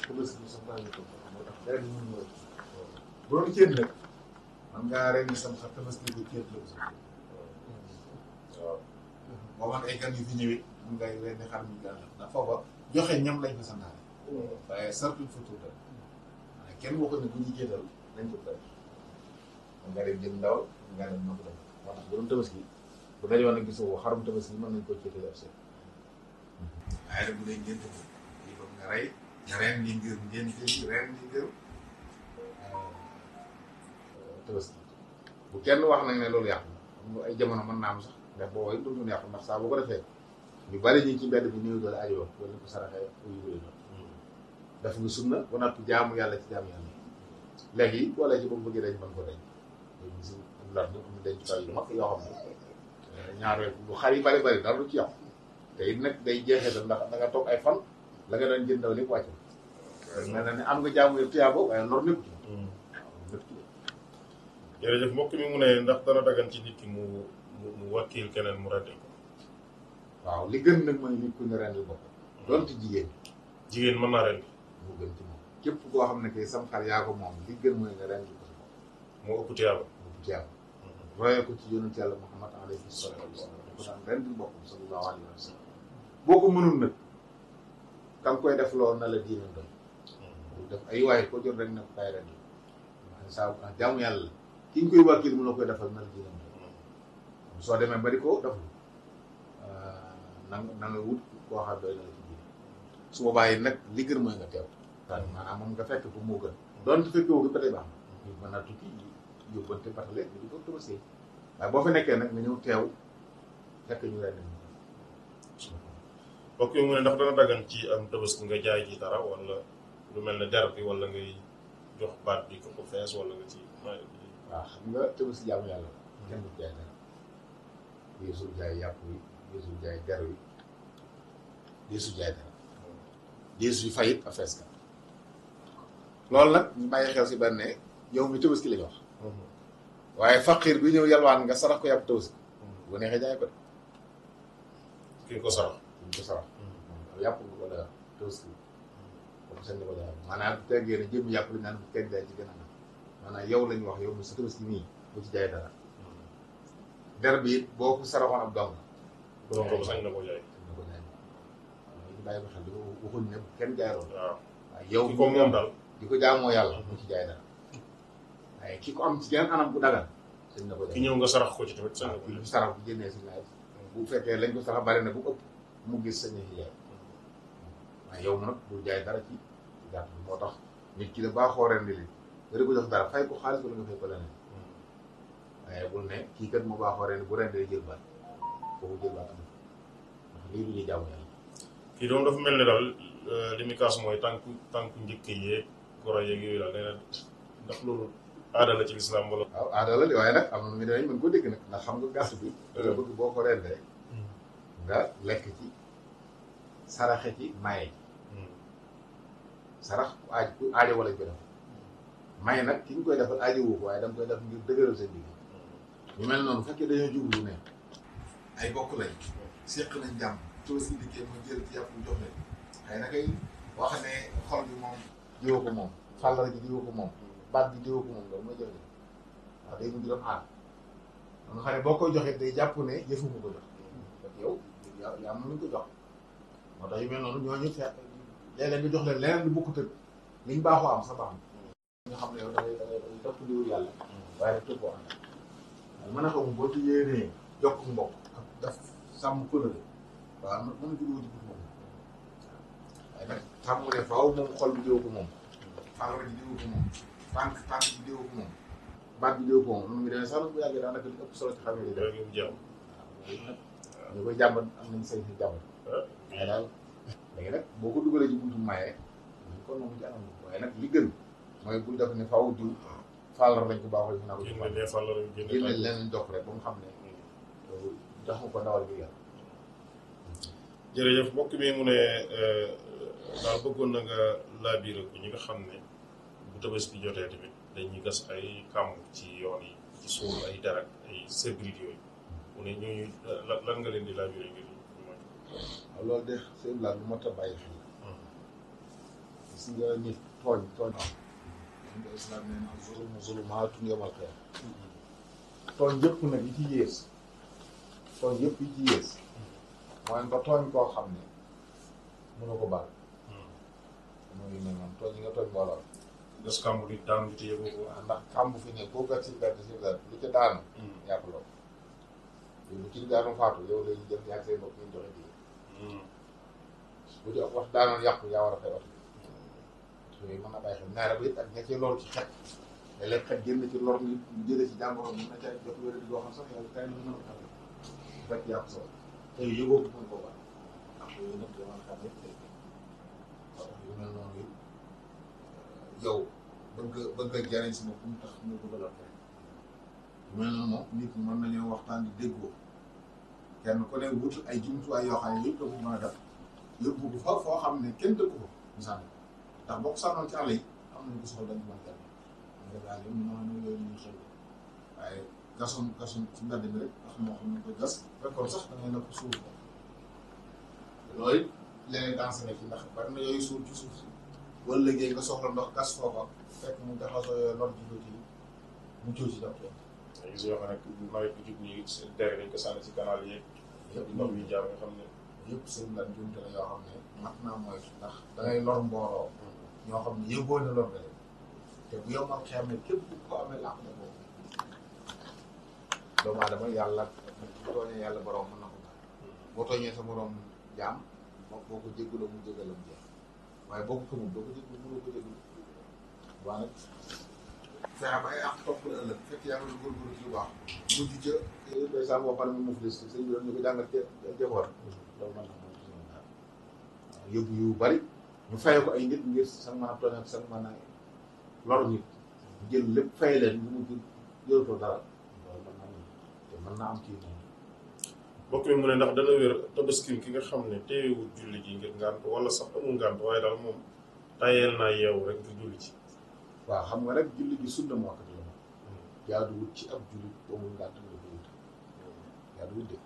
tabaski bi santaane tur moo tax dara ñu ñëw bu doon céet nag man ngaa ren sam sax tabaski bi céet la aussi waaw boo man ay gan yu fi ñëwee mun ngay ren di xar mi gan la ndax foofa joxe ñam lañ fa santaane waaye sartuñ fa tur waaye kenn waxu ne bu ñu céetal dañ ko def man nga dem jëm ndawal nga dem na ko def moo tax bu doon tabaski bu dajoon nag gisoo xarum tabaski mën nañ ko céetale ab seet waaye nag bu dee ngénte ko lii ba nga rey nga ren di ngir ngénte yi ren di ngir tabaski bu kenn wax nag ne loolu yàqu na xam nga ay jamono mën naa am sax ndax boobu it du yàqu ndax saa boo ko defee ñu bari ñu ci mbedd bi néew doole ajoo wala ko saraxee uyu wéy def nga sunna ba noppi jaamu yàlla ci jaamu yàlla léegi wala ci boobu bëggee dañ mën ko dañ léegi gis nga lar am dañ ci yu mag yoo xam ne ñaareel bu xar yi bari dara du ci yàqu te it nag day jeexee ndax da nga toog ay fan la nga doon jëndaw lépp wàcc mel na ne am nga jaamu yëpp tuyaabo waaye lor lépp ci jërëjëf mbokk mi mu ne ndax dana dagan ci nit ki mu wakkil keneen mu rendi ko waaw li gën nag mooy nit ku ne rendi bopp doonte jigéen mën naa rendi mu gën ci moom képp koo xam ne kay sam xar yaa ko moom li gën mooy nga rendi ko sa bopp moo ëpp tiyaaba royee ko ci yonent yàlla Muhammad alayhi salaatu wa salaam da ko daan rendi boppam sallallahu alayhi wa sallam boo ko mënul nag ka nga koy def loolu na la diine doon def ay waay ko jot rek na ko kay rendi saa jaamu yàlla ki nga koy wàkkil mën na koy defal na la diine doon soo demee ba di ko def na nga wut koo xam doy na la ci diine su boobaa yi nag li gën mooy nga teew maanaam moom nga fekk ko moo gën doon fekk woo ba tey baax na ñu mën naa tukki yóbbante batale ñu di ko tabaski waaye boo fa nekkee nag nga ñëw teew fekk ñu ren mbokk yi mu ne ndax dana dagan ci am tabaski nga jaay ji dara wala lu mel ne der bi wala ngay jox baat bi ko fees wala nga ci waaw xam nga tabaski jaamu yàlla kenn du jaay dara deesul jaay yàpp wi deesul jaay der wi deesul jaay dara deesul fayit a fees ka loolu nag ñu bàyyi xel si benn ne yow mi tabaski lañu wax waaye faqir bi ñëw yalwaan nga sarax ko yàpp tabaski bu neexee jaay ko de ki ko sarax yàpp nga ko la tabaski ko seen ko jaay maanaam bu teggee ne jëm yàpp lañ naan bu kenn jaay ci gën a nag maanaam yow lañu wax yow mi sa tabaski nii bu ci jaay dara der bi it boo ko saraxoon ab dong ko sañ na ko jaay ñu bàyyi ko xel di waxuñ ne kenn jaay loolu waaw waaye yow ki ko moom daal di ko jaamoo yàlla mu ci jaay dara waaye ki ko am ci genn anam bu dagal sañ na ko jaay ki ñëw nga sarax ko ci tamit sañ na ko jaay sarax bu génnee si naaj bu fekkee lañ ko sarax bari na bu ëpp mu gis sañ na ci jaay waaye yow nag bul jaay dara ci gàtt bi moo tax nit ki da baaxoo rendi li nga di ko jox dara fay ko xaalis wala nga fay ko leneen waaye bul ne kii kat mu baaxoo rendi bu rendee jël baat foofu jël baat am ndax lii lu ñuy jaamu yàlla kii doom dafa mel ne daal li muy kaas mooy tànku njëkk yeeg goro yeeg yooyu daal nee na ndax loolu aada la ci lislaam wala. waaw aada la de waaye nag am na nu muy mën koo dégg nag ndax xam nga gàtt bi. da bëgg boo ko rendee nga lekk ci saraxe ci maye ci sarax ku aajo wala ñu koy defal may nag ki ñu koy defal aajo woo ko waaye danga koy def ngir dëgëral seen digg ñu mel noonu fekkee dañoo jublu ne ay bokk lañ seq nañ jàmm Tabaski dikkee mooy jël ci yàpp bu jox leen xëy na kay wax ne xol bi moom jiwoo ko moom fàllar ji jiwoo ko moom baat bi jiwoo ko moom loolu mooy jafe waaw day mujj doon aar nga xam ne boo koy joxee day jàpp ne yëfu mu ko jox parce que yow yaa am nañu ko jox moo tax yu mel noonu ñooñu fekk léeg-léeg nga jox leen leneen lu bokkut ak liñ baaxoo am sa baax nga xam ne yow da ngay topp diwul yàlla waaye nag toppoo ànd mën a xamu boo ci yéenee jokk mbokk ak daf sàmm kóllëre waaw mën a juddoo ci biir moom waaye nag xam mu ne faaw moom xol bi diw ko moom fàllar ji diw ko moom tànk bi diw ko moom baat bi diw ko moom nu mu demee sax bu yàggee daanaka li ëpp solo ci xam ne di def waaw ñu koy jàmbat am nañ sañ si jàmbat waaye daal léegi nag boo ko dugalee ci buntu maye kon moom ci anam waaye nag li gën mooy bul def ne faaw diw fàllar lañ ko baaxoo ñu naa ko génne leneen jox rek ba mu xam ne jox nga ko ndawal bi yàlla jërëjëf mbokk mi mu ne daal bëggoon na nga laabiire ko ñi nga xam ne bu Tabaski jotee tamit dañuy gas ay kàmb ci yoon yi ci suul ay darak ay servir yooyu mu ne ñooñu lan nga leen di laabiire ngir mooy waaw loolu de seen laaj bu mot a bàyyi xel gis nga nit tooñ am nga islam nee na zulumaatun yawmal qiyaama tooñ yëpp nag yi ci yées mooy nga tooñ koo xam ne mënu ko baal mooy mel noonu tooñ yi nga tooñ mbooloo gas kàmb di daanu di yëgoo ko ndax kàmb fi ne boo gat si bett lu ca daanu yàq loolu lu ci daanu faatu yow lañu jëm yaag say mbokk ñu joxe dige bu ci wax daanoon yàqu yaa war a fay wax yooyu mën na bàyyi xel ñaare ba it ak ña ci loolu ci xet te léeg xet génn ci lor nit ñu jëlee ci jàngoro mën na ca jox wéra di goo xam sax yàlla kay na mën a xale fekk yàqu soo te yëgoo ko mën koo baax ndax yooyu nag dama xam yëpp tey yu mel noonu yi yow bëgg a jariñ si bopp mu tax mu bëgg a lor rek yu mel noonu moom nit ñi mën nañoo waxtaan di déggoo kenn ku ne wut ay jumtuwaay yoo xam ne yëpp da ko mën a def yóbbu ko fa foo xam ne kenn dëkku ko ñu sànni ndax boo ko sànnoon ci àll yi am nañu ko soxla dañu mën a jàll nga daal yow ñu mën yooyu ñuy xew waaye gasoon ci mbedd mi rek ndax moo xam ne ko gas fekkoon sax da ngay na ko suuf ko loolu it leneen dansé na ci ndax bari na yooyu suuf ci suuf si wala léegi nga soxla ndox gas foofa fekk mu jaxasoo yooyu lor ji ci mu cóo ci daf leen gis yoo xam ne nawet bi jub nii dere dañ ko sànni ci canal yeeg yëpp ndox mi jaar nga xam ne yëpp seen lan jumte la yoo xam ne mat naa moytu ndax da ngay lor mbooloo ñoo xam ne yëgoo ne lor nga leen te bu yow man xam ne képp ko amee làq na boobu doomu aadama yàlla bu tooñee yàlla borom mën na ko baal boo tooñee sa morom jaam boo ko jéggaloo mu jéggalam jeex waaye boo ko xamul boo ko jéggul mënoo ko jéggul waa nag fexe ba ay àq topp la ëllëg fekk yaa ngi góorgóorlu ci lu baax mujj ca ndeysaan boo xam ne mu muflis sëñ bi doon ñu ko jàngal jaboor loolu mën na moom ci ñoom daal yóbbu yu bari ñu faye ko ay nit ngir sax mën a tooñ ak sax mën a lor nit jël lépp fay leen ñu mujj jëlatoo dara loolu mën naa am kii moom mbokk mi mu ne ndax dana wér Tabaski ki nga xam ne teewul julli ji ngir ngànt wala sax amul ngànt waaye daal moom tayeel naa yeewu rek ngir julli ci waaw xam nga rek julli gi sunna moo ko la jaaduwut ci ab jullit bu amul ngànt nga ko wut jaaduwut de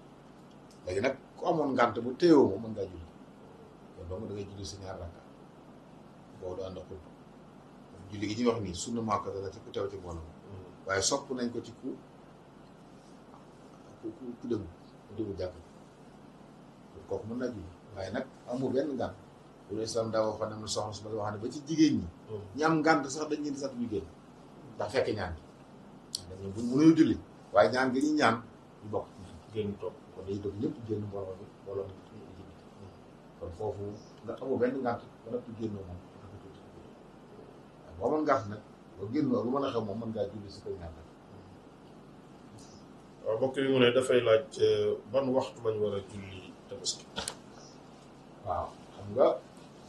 léegi nag ku amoon ngànt bu teewoo moom mën ngaa julli yow dong da ngay julli sa ñaar rakka boo du ànd ak xutba julli gi ñuy wax nii sunna moo ko la ci ku teew ci mbooloo waaye sopp nañ ko ci ku déglu jàpp kooku mën naa julli waaye nag amul benn ngànt loolu islam daa waxoon ne soxna su ma wax ne ba ci jigéen ñi ñi am ngànt sax dañ leen di sant ñu génn ndax fekk ñaan dañu buñ mënuñu julli waaye ñaan gi ñu ñaan ñu bokk génn toog kon dañuy dog ñëpp génn mbooloo mi kon foofu nga amul benn ngànt ba noppi génnoo moom dafa tuuti waaye boo mën ngànt nag boo génnoo lu mën a xew moom mën ngaa julli si koy ñaan nag waaw mbokk yi mu ne dafay laaj ban waxtu lañ war a julli Tabaski waaw xam nga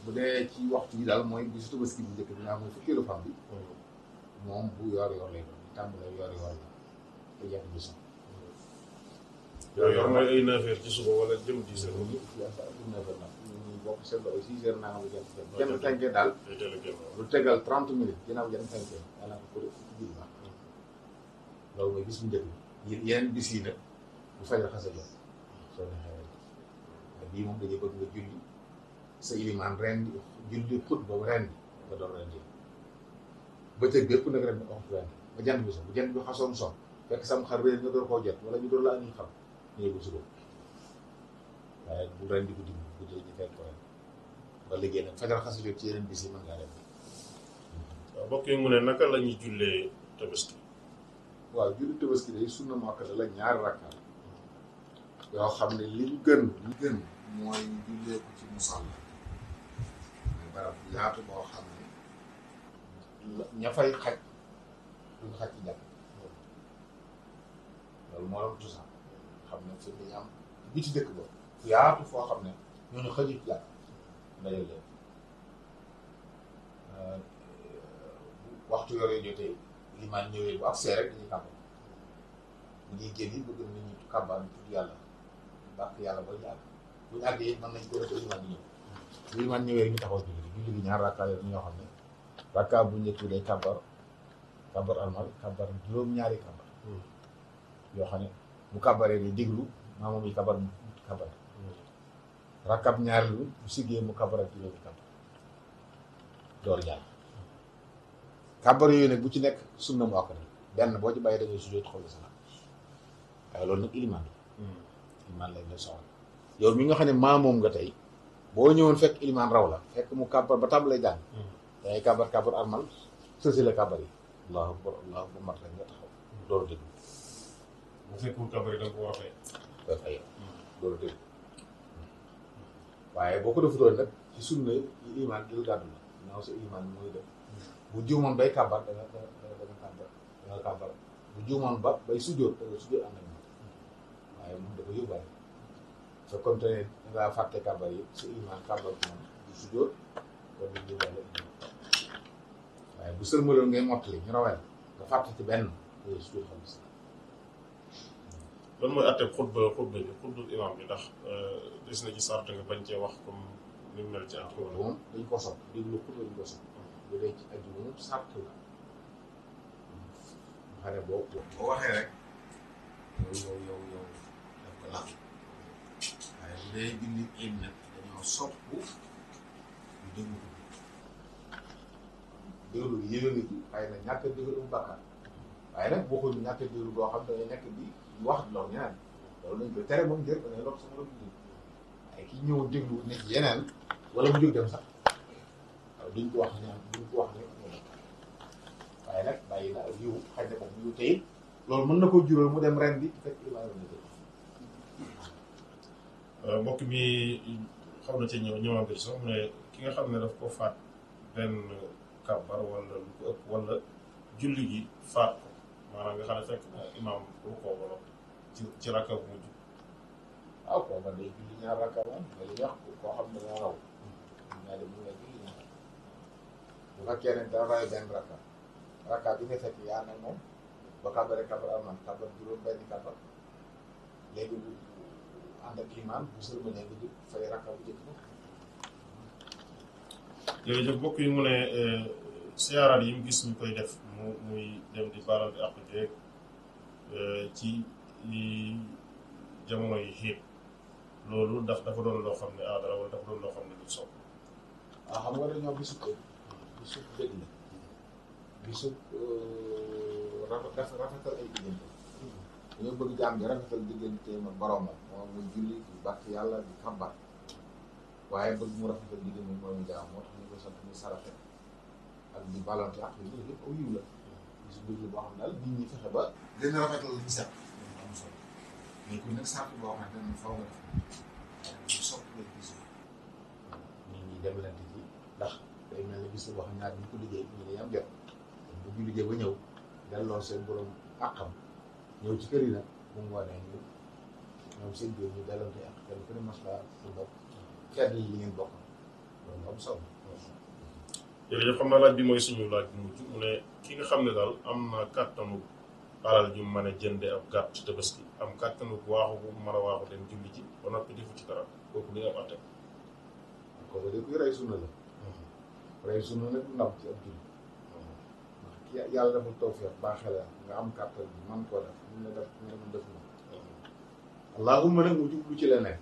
bu dee ci waxtu yi daal mooy bisu Tabaski bi njëkk bi naa mooy fukkeelu fan bi moom bu yor lay doon tàmbalee yor la te jant bi sax yooyu mooy ay 9h ci suba wala jëm 10h. ñu bokk seetlu ay 6h naa nga jëm fenkee daal lu tegal 30 minutes ginnaaw jëm fenkee daanaka pour julli baax loolu mooy bis bu njëkk bi yeneen bis yi nag bu fajar xase jot soo neexee rek bii moom dañuy bëgg nga julli sa ilimaan ren julli xut boobu ren nga doon ren ji bëccëg bépp nag ren waxtu ren ba jant bi so bu jant bi xasoon so fekk sam xar réer nga door koo jot wala ñu door la añuy xam ñu yëgul suba waaye bu ren di guddi guddi ñu fekk ko ren ba liggéey nag fajar xase jot ci yeneen bis yi mën ngaa dem. waaw mbokk yi mu ne naka la ñuy jullee tabaski. waaw julli tabaski day sunna muakkada la ñaari rakka yoo xam ne li gën mooy ñu jullee ko ci musalla mooy barab bu yaatu boo xam ne ña fay xaj duñ xaj ci jàpp loolu moo doon tusaan xam ne fi dañu am bi ci dëkk ba fu yaatu foo xam ne ñooñu xëju ci jàpp ndajal leen waxtu yooyu jotee limaan ñëwee bu ak see rek dañuy kàmbar bu ñuy génn yi bëgg nit ñi kàmbar tudd yàlla bàkk yàlla ba ñu àgg bu ñu àggee mën nañ ko def limaan di ñëw bu limaan ñëwee ñu taxaw julli bi ñaar rakkaa yooyu ñoo xam ne rakkaa bu njëkk bi day kàmbar almal kàmbar juróom-ñaari kàmbar yoo xam ne bu kàmbaree day déglu maa moom yi kàmbar rakkab ñaari lu bu siggee mu kàmbar ak juróomi kàmbar door jàll kàmbar yooyu nag bu ci nekk sunna mu akkada benn boo ci bàyyi da ngay sujjóot xawla salaam waaye loolu nag ilimaan lañ la soxla yow mi nga xam ne maa moom nga tey boo ñëwoon fekk ilimaan raw la fekk mu kàbbar ba tàmbalee jàng dangay kàbbar armal sësi la kàbbar yi allahu akbar mat rek nga taxaw door a déglu bu fekkul kàbbar yi da nga ko war a fay. doo fay door a déglu waaye boo ko defutoon nag ci sunna ilimaan jël gàddu la naaw sa ilimaan bi mooy def bu juumoon bay kàbbar da nga kàbbar bu juumoon ba bay sujjóot da nga sujjóot ànd ak moom waaye moom dafa yóbbaale soo comme te ne dangaa fàtte kàbbar yi sa ilimaan kàbbar ko moom du sujjóot kon du yóbbaale waaye bu sërmaloon ngay mottali ñu rawal nga fàtte ci benn day sujjóot xam si lan mooy àtteeb xutba imaam bi ndax des na ci sart nga bañ cee wax comme ni mu mel ci at moom dañ ko sopp déglu xutba dañ ko sopp bu dee ci aju moom sart la xam ne boo waxee rek yow daf ko laal waaye bu dee julli iid nag dañoo sopp ñu déglu ko déglu yéene na ci waaye nag ñàkk a déglu mu bàkkaar waaye nag boo ko ñàkk a déglu boo xam ne dangay nekk di wax loolu ñeneen loolu lañ koy tere moom njër da ngay lor sama loolu déglu waaye ki ñëw déglu nekk yeneen wala mu jóg dem sax waaw duñ ko wax ñaan duñ ko wax ne waaye nag bàyyi na ak yiw xëy na moom yiw tey loolu mën na ko jural mu dem ren bi fekk imaam na tey mbokk mi xaw na ci ñëwaat sax mu ne ki nga xam ne daf ko faat benn kàbbar wala lu ko ëpp wala julli gi faat ko maanaam nga xam ne fekk na imaam pour koo wala ci rakka bu mujj. waaw koo man day julli ñaar rakka moom day yàq koo xam ne moo raw ñaari mu nga julli ñaar bu fekkee ne dara ray benn rakka bi nga fekk yaa nag moom ba kàbbare kàbbar alman kàbbar juróom benn kàbbar léegi bu ànd ak imaam bu sërmane nga jóg fay rakka bu jëkk jërëjëf mbokk yi mu ne siyaaraat yi mu gis ñu koy def muy dem di baaral di àq jeeg ci jamono yi xiit loolu ndax dafa doon loo xam ne aadara wala dafa doon loo xam ne lu sopp waaw xam nga dañoo bisu dëgg la bisu rafetal ay diggante dañoo bëgg jaam bi rafetal diggante ma boromam moom muy julli di bàkk yàlla di kàmbar waaye bëgg mu rafetal diggante mooy mu jaam moo tax ñu ko sant muy saraxe ak di balante ak yooyu yëpp aw yiw la bisu dëgg la boo xam ne daal nit ñi fexe ba gën a rafetal li ñu set am solo mais ku nekk sart boo xamante ne faw nga def ñu sopp leen bis nit ñi dem leen ci ndax day mel ne bis boo xam ñaar ñu ko liggéey ñu dañuy am jot bu ñu liggéey ba ñëw delloo seen borom àqam ñëw ci kër yi nag bu mu wanee ñu ñoom seen biir ñu dellante ak kenn ku ne maslaa su bopp xeet yi li ngeen bokk loolu am solo. jërëjëf xam naa laaj bi mooy suñu laaj bu mujj mu ne ki nga xam ne daal am na kàttanu alal ju mën a jënde ab gàtt tabaski am kàttanu waaxu bu mën a waaxu dem julli ji ba noppi defu ci dara kooku li nga wax teg kooku de kuy rey sunna la rey sunna nag ndam ci ab julli ndax yàlla dafa tawfeex baaxee la nga am kàttan bi man koo def mun na def nga mun def moom allahumma nag mu jublu ci leneen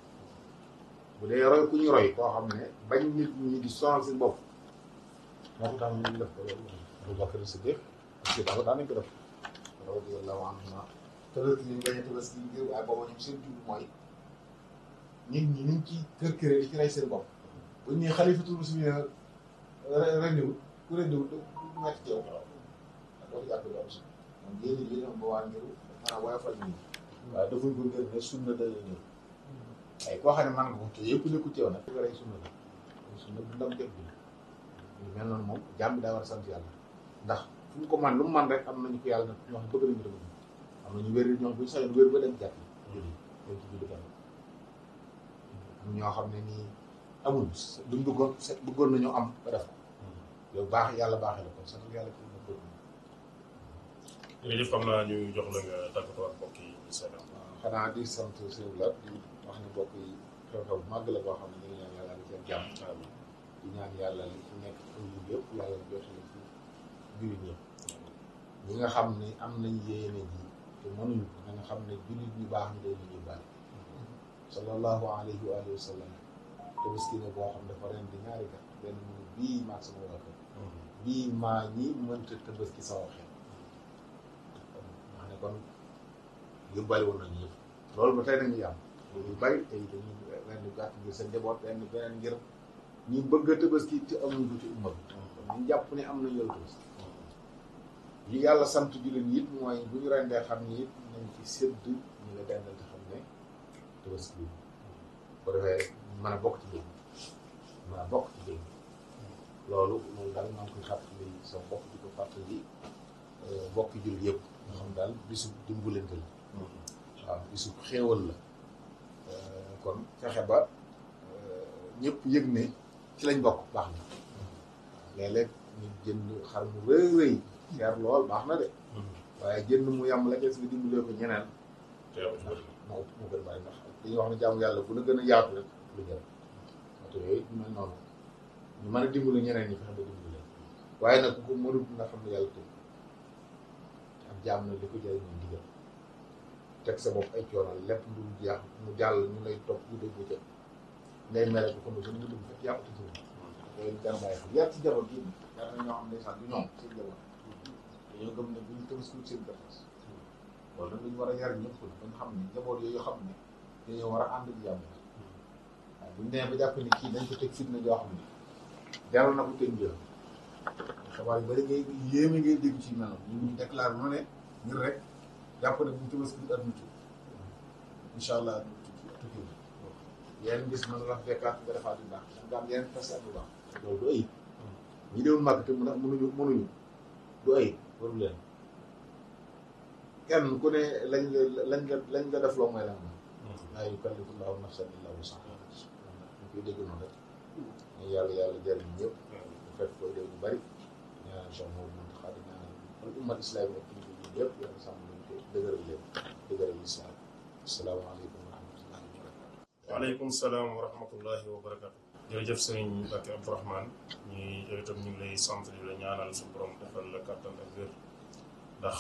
bu dee roy ku ñu roy koo xam ne bañ nit ñi di sonal seen bopp moo ko tax ñu def ko loolu Abu Bakar Siddiq parce que dafa daan nañ ko def radiyallahu anhuma tabaski ñu bañ a tabaski ngir waaye booba ñoom seen jublu mooy nit ñi ñu ci kër këré di ci rey seen bopp buñ ne xalifatul muslimin rendiwul ku rendiwul du metti ci yow doo jàpp lu am solo moom yéen yi ñoom ba waa ngir maanaam waaye fal ñu waaye dafuñ ko ngir ne sunna da la ñëw ay koo xam ne man nga ko te yëpp nekku ci yow nag nga rey sunna la sunna du ndam jot bi ñu mel noonu moom jàmm daa war a sant yàlla ndax fu mu ko man lu mu man rek am nañu ko yàlla nag ñoo xam bëgg nañu dama am nañu wér ñoo xam bu ñu sañoon wér ba dem jàpp julli dem ci julli kenn am ñoo xam ne nii amul duñ bëggoon nañu am ba def ko yow baax yàlla baaxee la kon sant yàlla ci na bëgg jërëjëf xam naa ñu jox la nga tàggatoo ak mbokk yi ñu seetaan xanaa di sant seen la di wax ne mbokk yi xew-xew bu màgg la boo xam ne ñu ngi ñaan yàlla di seen jàmm di ñaan yàlla li ci nekk ëllëg yëpp yàlla jotale ci jullit ñëpp ñi nga xam ne am nañ yéene ji te mënuñu ko nga xam ne jullit ñu baax ñu day ñu yóbbaale sallallahu alayhi wa sallam tabaski ne boo xam dafa ren di ñaari gat benn mu bii maag sama waa kër bii maa ñi mënta tabaski sama xel wax ne kon yóbbaale woon nañu yëpp loolu ba tey nañu yàmm loolu yu bari tey dañuy ren gàtt ngir seen njaboot ren beneen ngir ñu bëgg a tabaski te amuñ ko ci umma bi kon ñu jàpp ne am nañu yow tabaski yi yàlla sant jullit ñi it mooy bu ñu rendee xam ni it nañ ci sédd ñu la dendal te xam ne tabaski bi ko defee mën a bokk ci jëm mën a bokk ci jëm loolu daal maa ngi koy fàttali sa bopp di ko fàttali bokki jullit yëpp nga xam daal bisu dimbalante la waaw bisu xéewal la kon fexe ba ñëpp yëg ne ci lañ bokk baax na léeg-léeg ñu jënd xar mu rëy rëy cher lool baax na de waaye jënd mu yàmm la des nga dimbalee ko ñeneen moo gën bàyyi ndax dañuy wax ne jaamu yàlla bu la gën a yaatu rek lu jël waxtu yooyu ñu mel noonu ñu mën a dimbale ñeneen ñi fexe ba dimbale waaye nag ku ko mënut nga xam ne yàlla tëj ak jaam na li ko jëriñ ñu digal teg sa bopp ay coono lépp lu jeex mu jàll ñu lay topp bu dégg ca ngay mere ko comme nga dugg fekk yàqu ci yooyu dana bàyyi xel yar ci jaboot yi yar na ñoo xam ne sax du ñoom seen jaboot dañoo gëm ne bu ñu tabaski seen dépense loolu nag dañu war a yar ñëpp ba nga xam ne jaboot yooyu xam ne dañoo war a ànd ak jàmm waaye bu ñu demee ba jàpp ne kii dañ ko teg fitna joo xam ne jaral na ko teg njëriñ xabaar yu bëri ngay yéeme ngay dégg ci mel noonu ñu déclaré lu ne ngir rek jàpp ne bu ñu tabaski at mu tudd incha allah tukki yeneen gis mën la fekkaat nga defaat yu baax nga am yeneen fas bu baax loolu du ayib ñi déwul màgg te mënuñu du ayib waru leen kenn ku ne lañ nga def loo mooy lan laa yukallifu llaahu nafsan illaa wus'ahaa ñu koy dégg noonu rek ñu yàlla jëriñ ñëpp bu fekk koy dégg bu bari ñaanal Cheikh Mouhamadou Mountakha di ñaanal ummat islam ak kilifa yi yëpp yàlla sàmm leen ko dëgëral leen dëgëral islam asalaamaaleykum wa rahmatullahi wa barakatu waaleykum salaam wa rahmatullahi wa barakatu jërëjëf sëriñ Mbacke Abdourahmane yow itam ñu ngi lay sant di la ñaanal su borom defal la kàttan ak wér ndax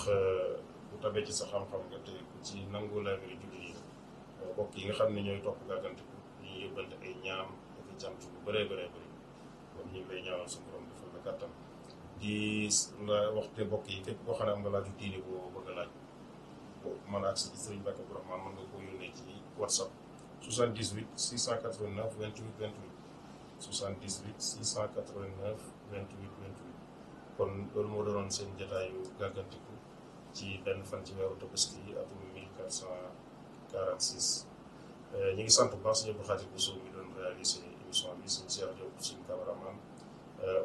bu tabee ci sa xam-xam nga te ku ci nangu la ngay julli yi mbokk yi nga xam ne ñooy topp gàggantiku ñu yëbbante ay ñaam ak cant bu bëree bëree bëri kon ñu ngi lay ñaanal su borom defal la kàttan di la waxte mbokk yi képp koo xam ne am nga laaju diine boo bëgg a laaj mën a agsi ci sëriñ Mbacke Abdourahmane mën nga ko yónnee ci WhatsApp 78 689 28 28 78 689 28 28 kon loolu moo doonoon seen jotaayu gàggantiku ci benn fan ci weeru Tabaski atum 1446 ñu ngi sant bu baax suñu Abdou Khadir Bousso mi doon réalisé émission bi suñu Cheikh Diop suñu cameraman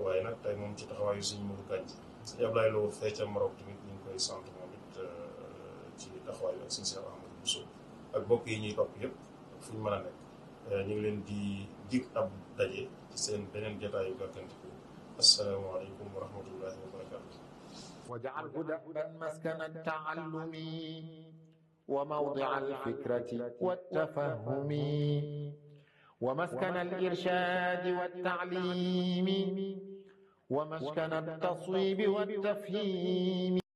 waaye nag tey moom ci taxawaayu suñu Modou Kandji suñu Ablaye Lo fee ca Maroc tamit ñu ngi koy sant moom it ci taxawaayu ak suñu Cheikh Ahmadou Bousso ak mbokk yi ñuy topp yëpp fu ñu mën a nekk ñu ngi leen di dig ab daje ci seen beneen jotaayu gàggantiku asalaamaaleykum wa rahmatullahi wa barakatu واجعله دأبا مسكن التعلم وموضع الفكرة والتفهم ومسكن الإرشاد والتعليم ومسكن التصويب والتفهيم